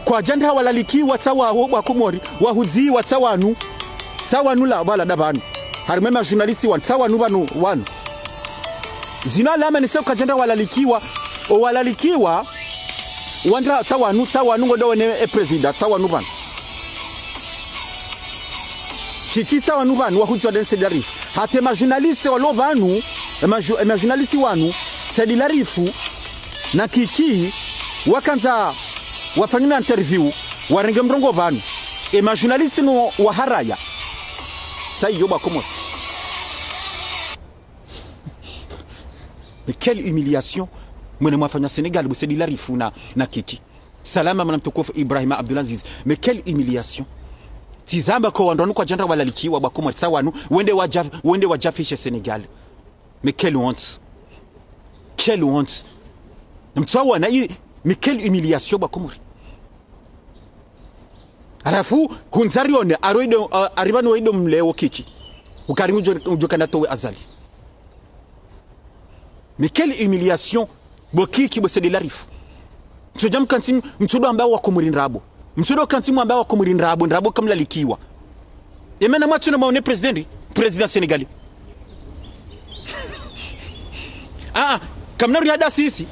Kwadjandra walalikiwa tsa wawo bo wa Komori, wahudziwa tsa wanu. Tsa wanu la, pvala nda pvanu. Harimwa ma journalistes wanu, tsa wanu pvanu, wanu. Zinu alama nise ukadjandra walalikiwa, owalalikiwa, wandra tsi wanu, tsi wanu ngodo wone e prezida, tsi wanu pvanu. Kiki tsi wanu pvanu, wahudzwa de Said Larifou. Hata e majournaliste walo pvanu, e maju-, e majournaliste wanu, Said Larifou, na Kiki, wakandza wafanye na interview, warenge mrongoo pvanu. E majournaliste no waharaya. Tsi iyo bo Wakomori. Mais quelle humiliation. Mwene mwafanya Sénégal, bo Said Larifou na, na Kiki. Salama mwana mtukufu Ibrahima Abdulaziz. Mais quelle humiliation. Tsi zamba ko wandru wanu kwadjandra walalikiwa bo Wakomori tsi wanu, wende wadja-, wende wadjafishe Sénégal. Mais quelle honte. Quelle honte. Mtsawana i, mais quelle humiliation bo Wakomori. Halafu, hundza rione, aro ido, uh, ari pvanu ido mleo Kiki. Ukari udjo, udjo kana towe Azali. Mais quelle humiliation. Bo Kiki, bo Said Larifou. Mtsodja mkantsi, mtsodo amba Wakomori ndrabo. Mtsodo kantsi mwamba Wakomori ndrabo, ndrabo kamlalikiwa. Emana mwatsu na maone président, président sénégalais. Ah, ah, kamna uri hadasisi.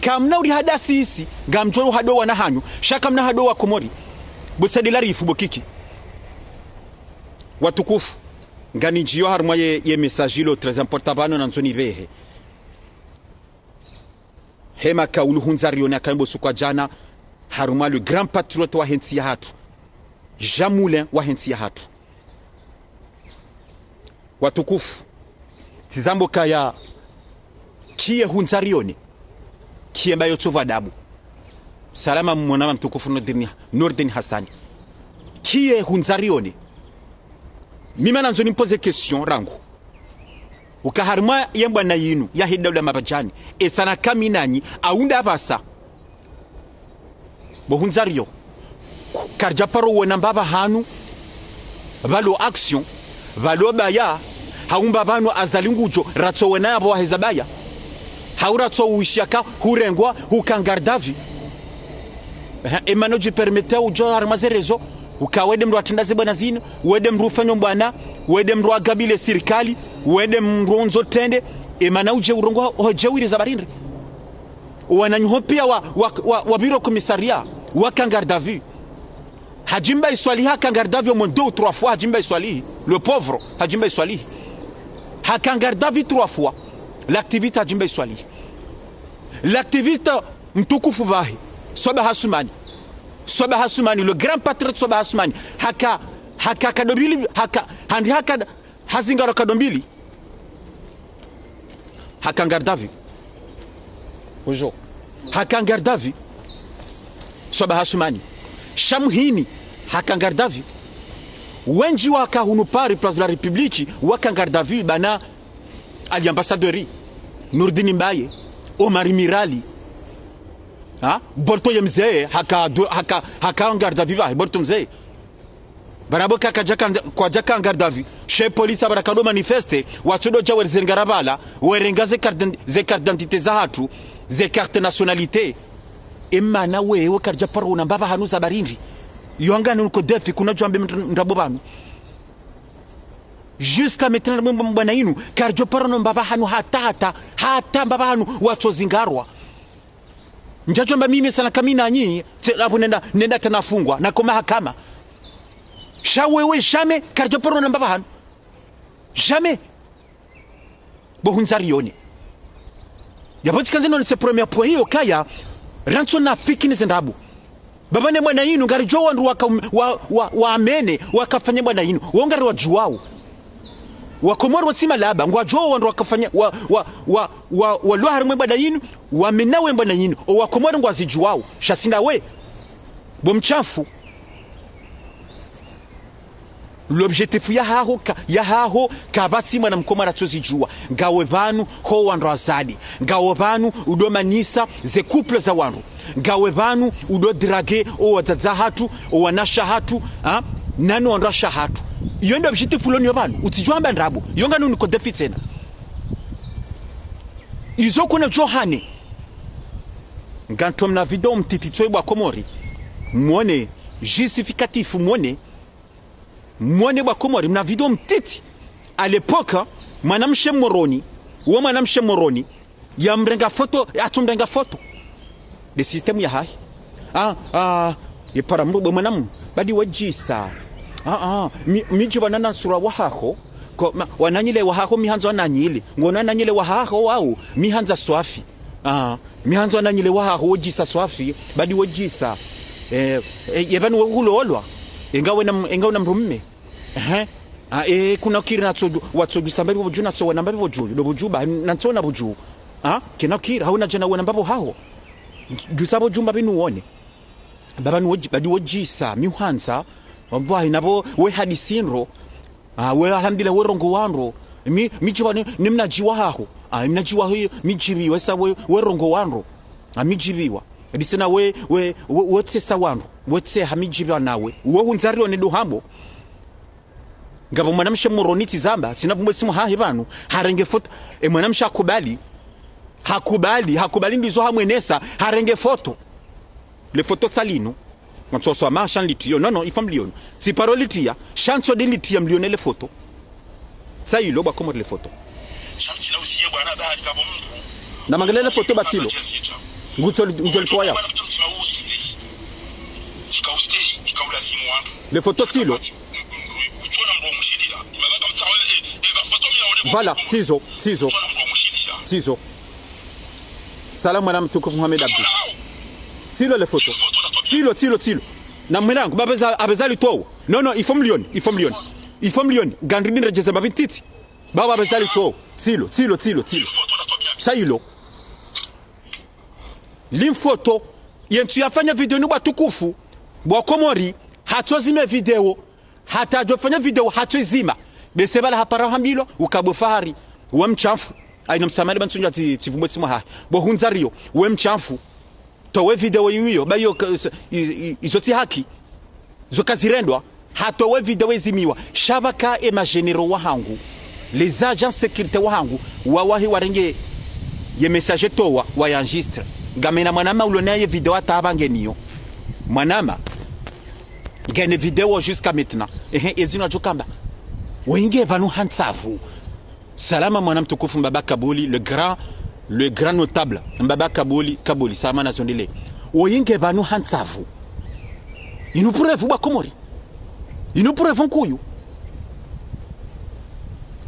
Kamna uri hadasisi. Ngamdjo hado wana hanyu. Sha kamna hado Wakomori. Bo Said Larifou, bo Kiki. Watukufu. Nganidjiyo harumwa ye, ye message ilo très important pvanu nandzo nipvehe. Hema kaulu hundza rione akayembo suku wa djana, harumwa le grand patriote wahe ntsi yahatru. Jean Moulin wahe ntsi yahatru. Watukufu, tsi zamba kaya kiye hundza rione, kiye mbayo tsovu adabu. Salama mwana wa mtukufu Nurdin, Nurdin Hassani. Kiye hundza rione. Mimi nandzo nimpoze question rangu. Uka harumwa ye mbwana yinu, yahe daula mabadjani, esa na kami nanyi, aunda apvasa. Bo hundza riyo. Ku-, karidja paro wona mbapvi hanu, pvalo action, pvalo baya, hau mbapvi hanu Azali ngudjo, ratso wona yapvo waheza baya. Hau ratso uishia ka, hurengwa, huka en garde à vue. Ehe, emana udji permettre udjo harumwa ze réseaux, uka wende mndru atrenda ze mbwana zinu, wende mndru ufanya mbwana, wende mndru agabile sirikali, wende mndru ondzo trende, emana udje urongoa, udje wiri za barindri. Wananyaho pia wa, wa, wa, wa bureau commissariat, waka en garde à vue. Hadji Mbaye Swalihi haka en garde à vue au moins deux ou trois fois, Hadji Mbaye Swalihi, le pauvre, Hadji Mbaye Swalihi. Haka en garde à vue trois fois, l'activiste Hadji Mbaye Swalihi. L'activiste mtukufu pvahe, Swabaha Assoumani. Swabaha Assoumani, le grand patriote Swabaha Assoumani. Haka, haka kado mbili, haka, handi haka, hazingarwa kado mbili. Haka en garde à vue. Bonjour. Haka en garde à vue. Swabaha Assoumani. Sha muhini. Haka en garde à vue. Wendji waka hunu Paris, Place de la République, waka en garde à vue, bana Ali Ambassadeur, Nourdine Mbaye, Omar Mirali. Ha? Borto ye mze, haka, haka, haka en garde à vue pvahe, Borto mze. Barabo kaka djaka, kwadjaka en garde à vue. She police abara kado manifeste, watsodo dja werzengara bala, werenga ze carte d'ident-, ze carte d'identité zahatru, ze carte nationalité. Emana wewe karidja paro wona mbapvi hanu za barindri. Yo ngani uniko défi, kuna djwambe mndra-, ndrabo pvanu. Jusqu'à maintenant, mb-, mb-, mbwana inu, karidjo paro wona mbapvi hanu hata, hata, hata mbapvi hanu watsozingarwa. Ndjadjwamba mimi esa na kami nanyi, tse, apvo nenda, nenda tena fungwa, nako mahakama. Sha wewe jamais, karidjo paro wona mbapvi hanu. Jamais. Bo hundza rione. Yapvo tsikandze none se premier point iyo kaya, rantso na fikini ze ndrabo. Baba ne mbwana inu, ngaridjo wandru waka, wa, wa, wa amene, wakafanya mbwana inu. Wo ngari wadjuwao. Wakomori watsi malaba, ngwadjuwao wandru wakafanya, wa, wa, wa, wa, walwa harumwa mbwana inu, wamena we mbwana inu. O Wakomori ngwazidjuwao. Sha si ndawe. Bo mshafu. L'objectif yahaho ka, yahaho kapvatsi mwana mkomori atsozidjuwa. Ngawe pvanu ho wandru Azali. Ngawe pvanu udo manisa ze couple za wandru. Ngawe pvanu udo draguer o wadzadze hatru, o wanashe hatru, ha? Nano wandru washe hatru. Iyo ndo objectif lo niyo pvanu. Utsidjwamba ndrabo. Yo ngani uniko défi tsena. Izo kuna djohane. Ngamtso mna video mtiti tsoyi bo Wakomori. Mwone, justificatif mwone. Mwone bo Wakomori, mna video mtiti. À l'époque, mwanamshe Moroni, Wo mwanamshe Moroni, yamrenga foto, yatsumrenga foto. Nde système yahahe. Ah, ah, yepara mdru bwe mwanamu, badi wejisa. Ah, ah, mi, midji wanana sura wahaho, ko, ma, wananyile wahaho mihandzo wananyile. Ngono wananyile wahaho wau, mihandza swafi. Ah, mihandzo wananyile wahaho, wejisa swafi, badi wejisa. Eh, eh, yepvanu wehulolwa, enga wena m-, enga wena mdrume. Ehe. Ah, eh, kuna kiri natso, watso djusa mbapvi pvo dju, natso wana mbapvi pvo dju, ndo pvo dju ba, natso wana pvo dju. Ah, kena kiri, hauna djana wana mbapvi haho. Djusa pvo dju mbapvi nuone. Baba nuwe dji-, badi wejisa, mihandza, wambwa inapvo, we hadisi ndro. Ah, we alhamdulillah, we rongowa ndro. Mi, midji wa ni, ni mnadji wahaho. Ah, mnadji wahaho, midjibiwa, sa we, we rongowa ndro. Ah, midjibiwa. Ndisina we, we, we, we tsesa wandru. We tseha midjibiwa nawe. We hundza rione ndo hambo. Ngapvo mwanamshe Moroni tsi zamba, tsina pvumwe simu hahe pvanu, harenge foto, e mwanamshe hakubali, hakubali, hakubali ndizo hamwenesa, harenge foto. Le foto tsa linu. Mtsoso ama sha nilitiyo, non, non, il faut mlione. Tsi paro litiya, sha ntso ndi nilitiya mlione le foto. Tsa ilo bwa Komori le foto. Namangele le foto ba tsilo. Ngutso li-, ngutso litowa ya. Le foto tsilo. Voilà, tsizo, tsizo. Tsizo. Salamu mwana mtukufu Mohamed Abdou. Tsilo le foto. Tsilo, tsilo, tsilo. Na mwanangu, baba za, abeza litowa. Non, non, il faut mlione, il faut mlione. Il faut mlione. Gandri ndredjeze mbapvi ntiti. Baba abeza litowa. Tsilo, tsilo, tsilo, tsilo. Tsa ilo. Limfoto, yentsu yafanya video ni bwa tukufu, bwa Komori, hatso zime video, hata djofanya video, hatso izima. Bese bala hapara hambilwa, uka bo Fahari, we mshafu, aina msamani ba ntsunja tsi, tsi pvumwe simu hahe, bo hundza riyo, we mshafu, towe video yiyo, ba yo ka-, i-, i-, izo tsi haki. Zo kazirendwa, hatowe video izimiwa. Sha pvaka e ma généraux wahangu, les agents sécurité wahangu, wawahi warenge ye message towa, wayenregistre. Ngamina mwanama ulo naye video hata apva ngeniyo. Mwanama. Ngena video jusqu'à maintenant. Ehe, ezinu adjo kamba. Wenge pvanu ha ntsavu. Salama mwana mtukufu Mbaba Kabuli, le grand, le grand notable. Mbaba Kabuli, Kabuli, salama na zondele. Woyi nge pvanu ha ntsavu. Inu preuve bwa Komori. Inu preuve nkuyu.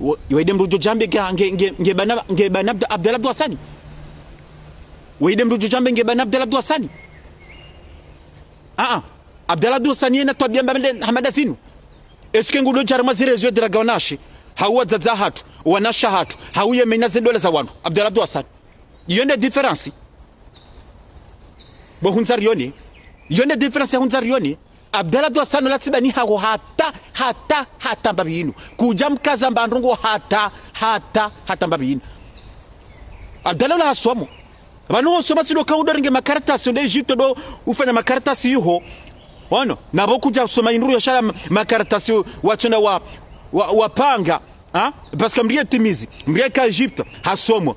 Wo-, woyi nde mdru djo djambe nge, nge, nge, nge bana, nge bana Abd-, Abdallah Abdou Hassani. Woyi nde mdru djo djambe nge bana Abdallah Abdou Hassani. Ah, ah. Abdallah Abdou Hassani yena twabiya mbapvi nde hama nda zinu. Est-ce que ngudjo djara mwa zile zio draga wanashe, hau wadzadze hatru, wanashe hatru, hau yemenya ze ndola za wandru. Abdallah Abdou Hassani. Iyo nde différence. Bo hundza rione. Iyo nde différence ya hundza rione. Abdallah Abdou Hassani la tsi bani haho hata, hata, hata mbapvi inu. Kudja mkaza mba ndrongo hata, hata, hata mbapvi inu. Abdallah la hasomo. Pvanu hosoma tsi ndo kaudo renge makaratasi, ndo Egypte ndo ufanya makaratasi iho. Ono, na pvo kudja soma indru yo shala ma-, makaratasi watsona wa, wa, wapanga. Ha? Parce que mdru ye timizi, mdru ye ka Egypte, hasomo.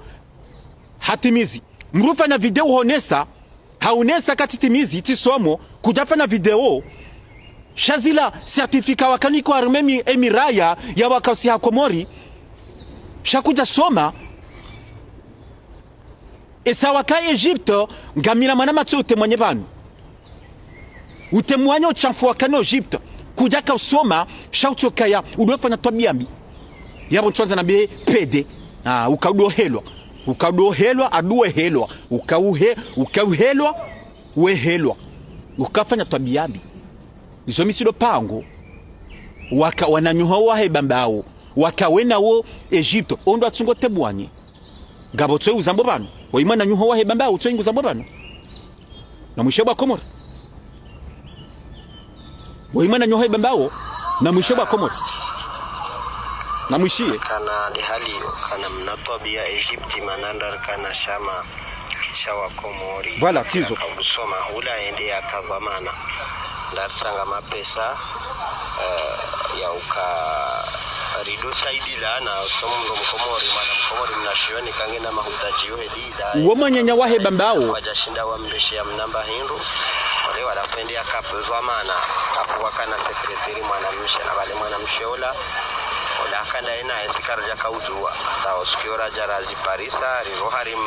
Hatimizi. Mdru ufanya video honesa, haonesa ka tsi timizi, tsi somo, kudja fanya video. Sha zila certificat wakani kwa arme mi-, emiraya ya wakausi ha Komori. Sha kudja soma. Esa waka Egypte, ngamina mwana matso utemwanye pvanu. Utemwanye ushamfu wakana Egypte. Kudja ka usoma, sha utsokaya, udo fanya twabiya mbi. Yapvo ntswandza na be pede. Ah, uka udo helwa. Uka udo helwa, adu we helwa. Uka uhe-, uka uhelwa, we helwa. Uka fanya twabiya mbi. Izo mi tsi ndo pango. Waka wananyaho wahe Bambao. Waka wena wo Egypte. Ondo atsungo tebwanye. Ngapvo tsoyi uzambo pvanu. Woyi mwananyaho wahe Bambao, tsoyi nguzambo pvanu. Na mwishe bwa Komori. Woyi mwananyaho wahe Bambao, na mwishe bwa Komori. Na mwishiye. Kana lihali yo, kana mna twabiya Egypte mana nda rikana shama sha wa Komori. Voilà, tsizo. Ka usoma, hula ende ya kavamana. Nda ritsanga mapesa, eh, ya uka rido saidila na somo mdru Mkomori, mwana Mkomori mnashioni kangena mahutadjiyo hedi. Uwo mwananya wahe Bambao. Wadjashinda wamleshe ya mnamba hindru. Wale wala pende ya kapvwa mana. Kapvwa kana secrétaire mwanamshe na wale mwanamshe ola. Ola kanda yena esi karadja kaudjuwa. Hata osiku yo radja raziparisa, riro harim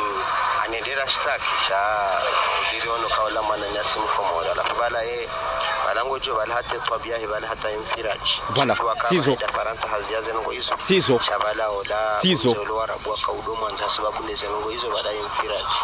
anendera shitaki, sha udiri ono kaula mwananyasi mkomori. Halafu bala ye, bala ngodjo bala hata twabiya he bala hata ye mfiraji. Voilà, sizo. Farantsa haziya ze ndrongo izo. Sizo. Sha bala ola, sizo. Mze olo warabu waka udo mwandza sababu ne ze ndrongo izo bala ye mfiraji.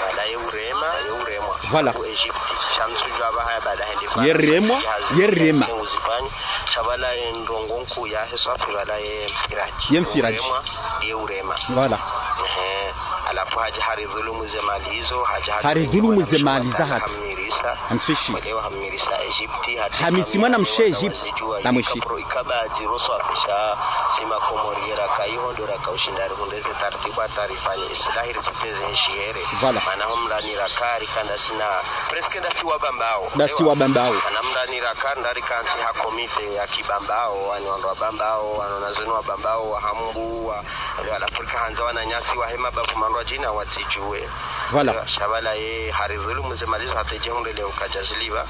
Bala ye urema, ye uremwa. Voilà. Ku Egypte. Sha mtsudjuwa ba haya bala hende Farantsa. Ye remwa, ye rema. Uzifanya. Sha bala ye ndrongo nkuu yahe swafi bala ye mfiraji. Ye mfiraji. Ye uremwa, ye urema. Voilà. Ehe. Halafu hadja haridhulumu ze mali izo, hadja haridhulumu ze mali zahatru. Hammirisa. Hamshishi. Mwelewa hammirisa Egypte, hata hamitsi mwana mshe Egypte, namwishi. Ikapro, ikaba dziro swafi sha, si makomori yera kayiho ndo raka ushinda rihundre ze taratibu hata rifanye islahi ritsiteze he shihere. Voilà. Mana ho mlani raka rika ndasi na, presque ndasi wa Bambao. Ndasi wa Bambao. Mana mlani raka ndarikantsi ha komite ya ki Bambao, wani wandru wa Bambao, wani wanazioni wa Bambao, wa Hambu, wa, wale wala Afrika handza wananyasi wahe mabavu mandrwadjina watsidjuwe. Voilà. Sha bala ye, haridhulumu ze mali zo hata idje hundre leo kadja zilipva.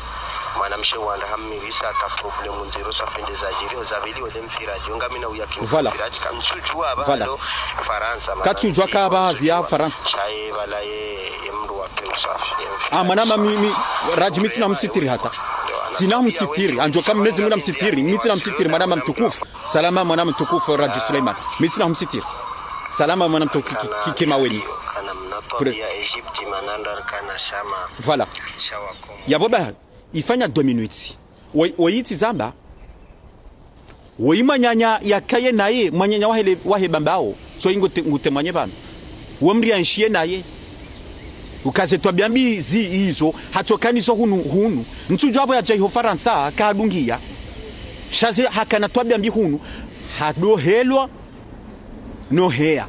Mwanamshe wandra hammirisa ka problème ndziro swafi nde zadjiri, ho zapvili ole mfiraji, onga mi na uya ki mfiraji, kamtsudjuwa ba ndo Farantsa, ma katsudjuwa ka ba haziya Farantsa. Sha ye bala ye, ye mndru wa pe usafi, ye mfiraji. Ah, mwanama mi, mi, Radji mi tsina msitiri hata. Tsina msitiri, andjo ka Mwenyezi Mungu na msitiri, mi tsina msitiri, mwanama mtukufu. Salama mwanama mtukufu Radji Suleiman. Mi tsina msitiri. Salama mwana mtukufu ki, ki, ki, ki maweni. Kana mna twabiya Egypte manandar kana shama. Voilà. Sha wa Komori. Yapvo ba, ifanya deux minutes. Woyi, woyi tsi zamba. Woyi mwananya yakaye naye, mwananya wahe le, wahe Bambao. Tsoyi ngute, ngute mwanye pvanu. Wo mdru yanshiye naye. Uka ze twabiya mbi zi izo, hatsokana nizo hunu, hunu. Ntsudjuwa pvo yadja iho Farantsa, kadungiya. Sha ze hakana twabiya mbi hunu. Hadohelwa no heya.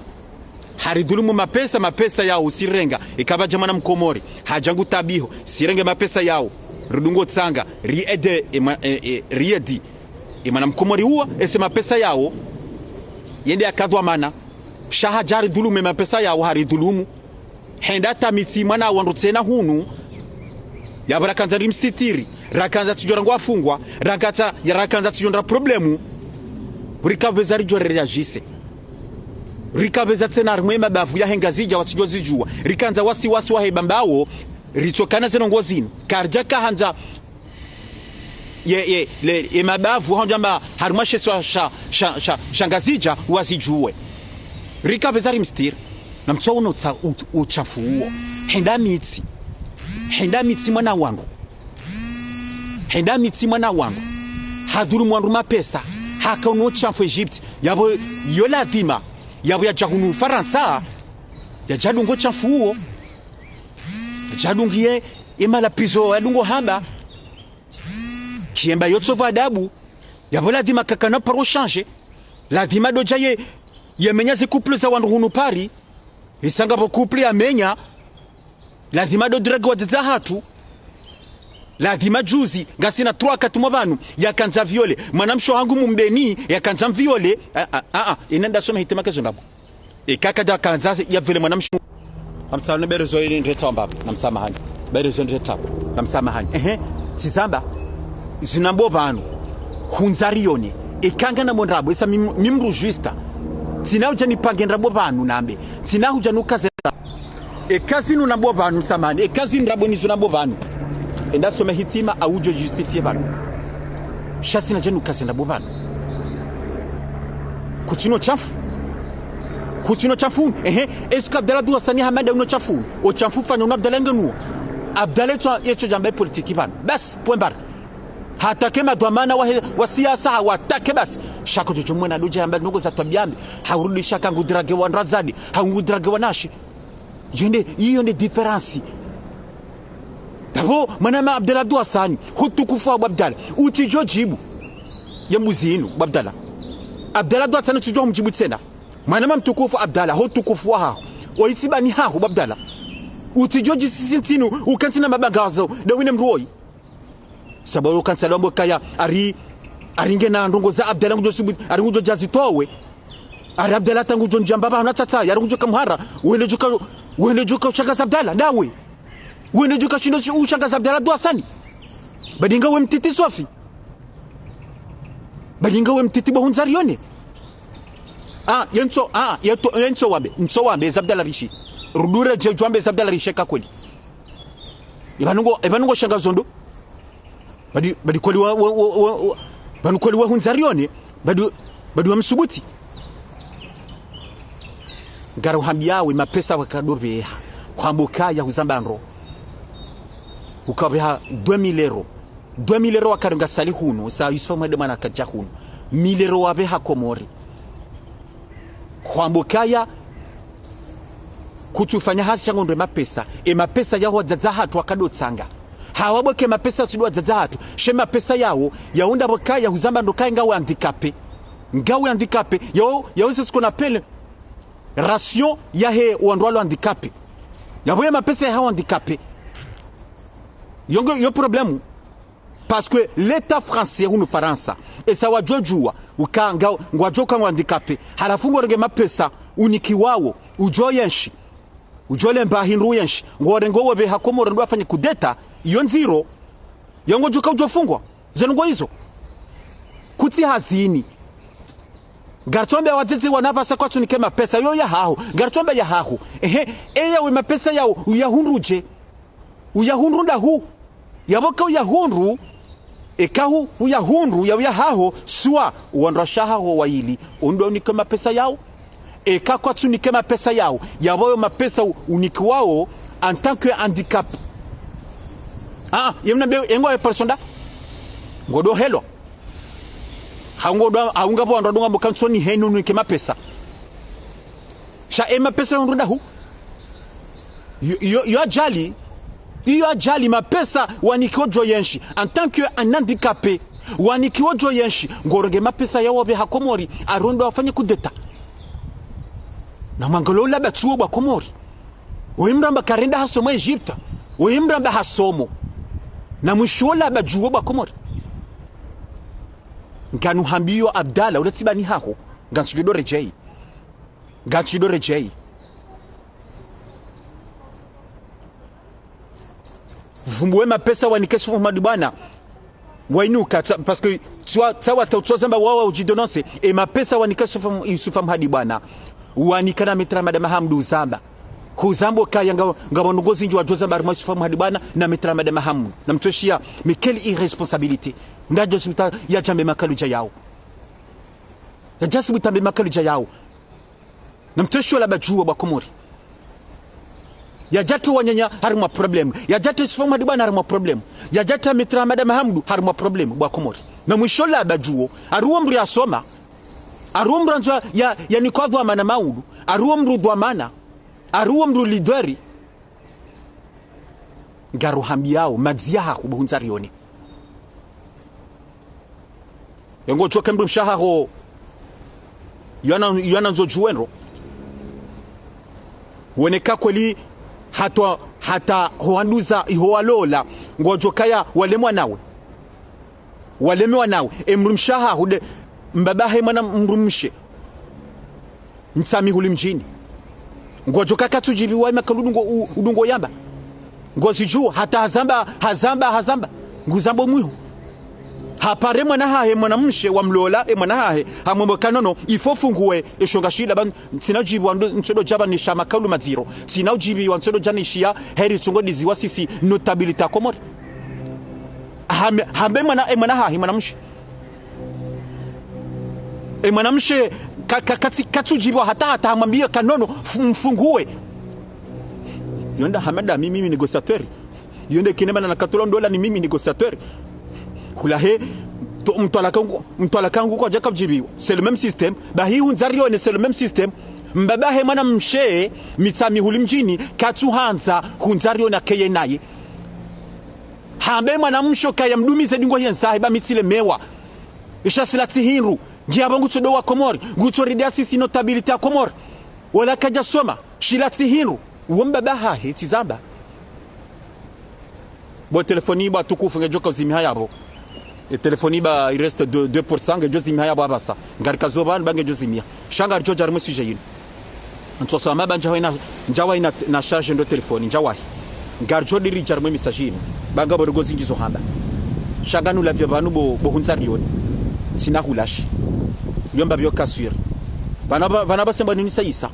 Haridhulumu mapesa, mapesa yawo sirenga. Ikapvadja mwana mkomori. Hadja ngu tabiho. Sirenge mapesa yawo. Ridungo tsanga. Ri aide, e mwa-, e, e, ri aide. E mwana mkomori uwo, ese mapesa yawo. Yende yakadhwamana. Sha hadja haridhulumu mapesa yawo, haridhulumu. Hende hata mitsi mwana wandru tsena hunu. Yapvo rakandza rimsitiri, rakandza tsidjo rangu afungwa, rakandza, ya rakandza tsidjo ndra problème. Rikapveza ridjo réagisse. Rikapveza tsena rimwe mabavu yahe Ngazidja watsidjo zidjuwa. Rikandza wasiwasi wahe Bambao, ritsokana ze ndrongo zinu. Karidja kahandza ye, ye, le, ye mabavu, handza mba, harimwa she isiwa sha, sha, sha, sha Ngazidja, wazidjuwe. Rikapveza rimsitiri. Na mtso uno tsa u-, utshafu uwo. Hende mitsi. Hende mitsi mwana wangu. Hende mitsi mwana wangu. Hadhulumu wandru mapesa. Haka uno utshafu Egypte. Yapvo yo ladhima. Yapvo yadja hunu Farantsa. Yadja dungo utshafu uwo. Yadja dungiye ye malapvizo yadungo hamba. Kiyemba yo tsovu adabu. Yapvo ladhima kakana paro changer. Ladhima dodja ye, ye menya ze couple za wandru hunu Paris. Isanga pvo couple ya menya. Ladhima do drague wadzadze hatru. Ladhima juzi, ngasina trois quatre mois pvanu. Yakandza viole. Mwanamshe hangu mumbeni, yakandza mviole. Ah, ah, ah, ah. Ina ndasome hitima kezo ndrabo. Eka kadja kandza ya viole mwanamshe. Namsamahani, berezo ili ndreta mbaba. Namsamahani. Berezo ndreta. Namsamahani. Ehe. Tsi zamba. Zina bo pvanu. Hundza rione. Eka ngana mo ndrabo. Esa mim-, mimru justa. Tsina udja nipange ndrabo pvanu nambe. Tsina udja nukaze. Eka zinu na bo pvanu, msamahani. Eka zinu ndrabo nizo na bo pvanu. Enda some hitima, audjo justifier pvanu. Sha tsina djanu kaze ndrabo pvanu. Kutsina utshafu. Kutsina utshafu. Ehe. Est-ce que Abdallah Dua Sani Hamada uno utshafu? Utshafu fanya uno Abdallah ngenuwo. Abdallah etso, etso djamba politiki pvanu. Basi, point barre. Hatake madhwamana wa he-, wa siasa, hawatake basi. Sha kudjodjo mwona dodja yamba ndrongo za twabiya mbi. Haurudi sha ka ngu drague wa ndrazadi. Hangu drague wa nashi. Iyo nde, iyo nde différence. Ndapvo, mwanama Abdallah Dua Sani, ho utukufu wa bo Abdallah, utsidjo djibu. Ye mbuzi inu, bo Abdallah. Abdallah Dua Sani utsidjo mdjibu tsena. Mwanama mtukufu Abdallah, ho utukufu wa haho. Oitsibani haho, bo Abdallah. Utsidjo djisisi ntsinu, ukantsi na mabangazo, nde wine mdru woyi. Sababu yo kansala wambo kaya, ari, ari ngena ndrongo za Abdallah ngudjo subu, ari ngudjo djazitowe. Ari Abdallah tangudjo ndjamba pvanu tsatsa, ari ngudjo kamhara, wende djuka, wende djuka ushangaza Abdallah, ndawe. Wende djuka shindo shi-, ushangaza Abdallah Dua Sani. Badi ngawe mtiti swafi. Badi ngawe mtiti bo hundza rione. Ah, ye ntso, ah, ye to, ye ntso wambe, ntso wambe, za Abdallah Rishi. Rudi uredjee udjo wambe za Abdallah Rishi ka kweli. Eba nungo, eba nungo shanga zondo. Badi, badi kweli wa, wa, wa, wa, wa, badi kweli wahundza rione. Badi, badi wamsubuti. Ngaruhambiyawo ye mapesa wakado pveha. Hwamba ukaya huzamba ndro. Ukapveha deux mille euros. Deux mille euros wakarenga sali hunu, sa Youssouf Hamadi Boina kadja hunu. Mille euros wapveha Komori. Hwamba ukaya kutsufanya hazi sha ngo ndro ye mapesa. Ye mapesa yaho wadzadze wahatru wakado tsanga. Hawapvoke mapesa tsi ndo wadzadze wahatru. She mapesa yawo, yawo ndapvo kaya huzamba ndro kaya ngawe handicapé. Ngawe handicapé. Yawo, yawo c'est ce qu'on appelle ration yahe wandru walo handicapé. Yapvo ye mapesa yahe handicapé. Yo ngo, yo problème. Parce que l'État français hunu Farantsa, esa wadjo djuwa, uka nga, ngwadjo uka ngwa handicapé. Halafu ngorenge mapesa, unikiwawo, udjo yenshi. Udjo lemba hindru yenshi. Ngorenge wo pveha Komori ndo wafanye kudeta, iyo ndziro. Yo ngodjo uka udjo fungwa. Zenu ngo izo. Kutsi hazini. Ngaritso wambe wadzadze wana pvasa kwatsu nike mapesa, yo yahaho. Ngaritso wambe yahaho. Ehe, eya we mapesa yawo, uyahundru dje. Uyahundru ndahu. Yapvo ka uyahundru, eka hu, uyahundru, ya uyahaho, swa, wandru washe wahaho wayili, wo ndo unike mapesa yawo. Eka kwatsu nike mapesa yawo, yapvo yo mapesa u, unikiwawo, en tant que handicap. Ah, ye mna be, engo ye personne nda? Ngodo helwa. Haungo do, haunga pvo wandru wadunga mboka ntsoni henu nike mapesa. Sha ye mapesa yo ndro ndahu. Yo, yo, yo adjali. Iyo adjali mapesa wanikiwa udjo yenshi. En tant que un handicapé. Wanikiwa udjo yenshi. Ngorenge mapesa yawo pveha Komori. Aro ndo wafanye kudeta. Na mwangalo laba tsuwo bwa Komori. Oyi mramba karenda hasomo Egypte. Oyi mramba hasomo. Na mwisho laba djuwo bwa Komori. Nganuhambiyo Abdallah, ule tsi bani haho. Ngantsudjo do redjeyi. Ngantsudjo do redjeyi. Vumbuwe mapesa wanike Youssouf Hamadi Boina. Wainuka, tsa, parce que tsawa, tsawa, tsawa, tsawa zamba wawa udji dénoncer. Ye mapesa wanike Youssouf, Youssouf Hamadi Boina. Wanika na Maître Hamada Mahamoudou uzamba. Huzamba ukaya nga, nga wandru ngozindji wadjo zamba harimwa Youssouf Hamadi Boina na Maître Hamada Mahamoudou. Na mtweshiya, mais quelle irresponsabilité. Ndadjo subuta yadjambe makalidja yawo. Yadja subuta yambe makalidja yawo. Na mtweshiya laba djuwo bwa Komori. Yadja towa wananya harimwa problème. Yadja towa Youssouf Hamadi Boina harimwa problème. Yadja towa Maître Hamada Mahamoudou harimwa problème bwa Komori. Na mwisho laba djuwo. Aruwo mdru yasoma. Aruwo mdru yandzo ya, yanikwa dhwamana maudu. Aruwo mdru dhwamana. Aruwo mdru leader. Ngaruhambiyawo, madziya hahu bo hundza rione. Yo ngodjo uka mdrumshe wahaho. Yo ana, yo ana ndzo djuwe ndro. Woneka kweli hata, hata ho wanduza, iho walola. Ngwadjo kaya walemwa nawe. Walemewa nawe. Ye mdrumshe wahaho nde mbaba hahe mwana mdrumshe. Mtsamihuli mdjini. Ngwadjo uka katsudjibiwa ye makalidja udungo, u, udungo yamba. Ngozidjuwa, hata hazamba, hazamba, hazamba. Nguzambo mwiho. Hapvare mwana hahe, mwanamshe wamlola, ye mwana hahe, hamwambo ka nono, il faut ufunguwe, ye shonga shila, ba ntsina udjibiwa ndo, ntsodo dja ba nisha makalidja madziro. Ntsina udjibiwa ntsodo dja nishiya, heri tsungo diziwa sisi, notabilité ya Komori. Hambe, hambe mwana, ye mwana hahe, mwanamshe. Ye mwanamshe ka, ka, katsi, katsudjibiwa hata, hata hamwambiye ka nono, f-, mfunguwe. Yo nda Hamada, mi, mimi négociateur. Yo nde kine mana nakatolo ndola ni mimi négociateur. Hulahe, to, mtwalaka ngu, mtwalaka ngu kwadjaka udjibiwa. C'est le même système. Bahi hundza rione, c'est le même système. Mbaba hahe mwanamshe, Mitsamihuli mdjini, katsuhandza, hundza rione keye naye. Hambe mwanamshe kaya mdumize dingo yentsahe ba mi tsilemewa. Isha sila tsi hindru. Ngiya ba ngutsodo wa Komori. Ngutsoridea sisi notabilité ya Komori. Wala kadja soma. Shila tsi hindru. Uwo mbaba hahe, tsi zamba. Bo telefoni ba tukufu ngedjo ka uzimiha yapvo. Ye telefoni ba, il reste deux, deux pour cent, ngedjo zimiha yapvo apvasa. Ngarikazo pvanu ba ngedjo zimiha. Sha ngaridjo dja harimwa sujet yinu. Ntsoso ama ba ndjawahi na, ndjawahi na, na charge ndo telefoni, ndjawahi. Ngaridjo diri dja harimwa message yinu. Ba ngapvo ndrongoo zindji zo hamba. Sha nganu lapviya pvanu bo, bo hundza rione. Ntsina hulashi. Yo mbapvi yo kaswiri. Pvana pva- pvana pvasa mba nini sa Isa.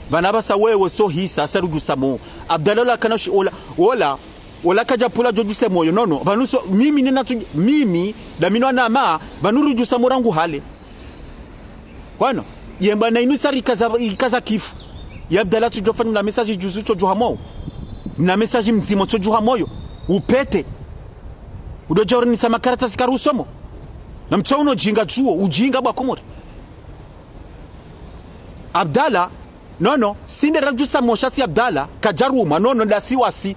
Pvana pvasa wewe so Isa sa rudjusa mo. Abdallah ola kana shi- ola, ola, ola kadja pula djo djuse moyo. Nono, pvanu so, mimi nina tu, mimi, damino anama, pvanu rudjusa mo rangu hale. Wano, yemba na inu sa rikaza, ikaza kifu. Ya Abdallah tsudjo fanya mna message juzu tsodjo hamoyo. Mna message mdzima tsodjo hamoyo. Upete. Udo djauri nisa makaratasi karusomo. Na mtso uno djinga djuo, udjinga bwa Komori. Abdallah, nono, si nde radjusa mo sha si Abdallah, kadjaruma, nono, ndasi wasi.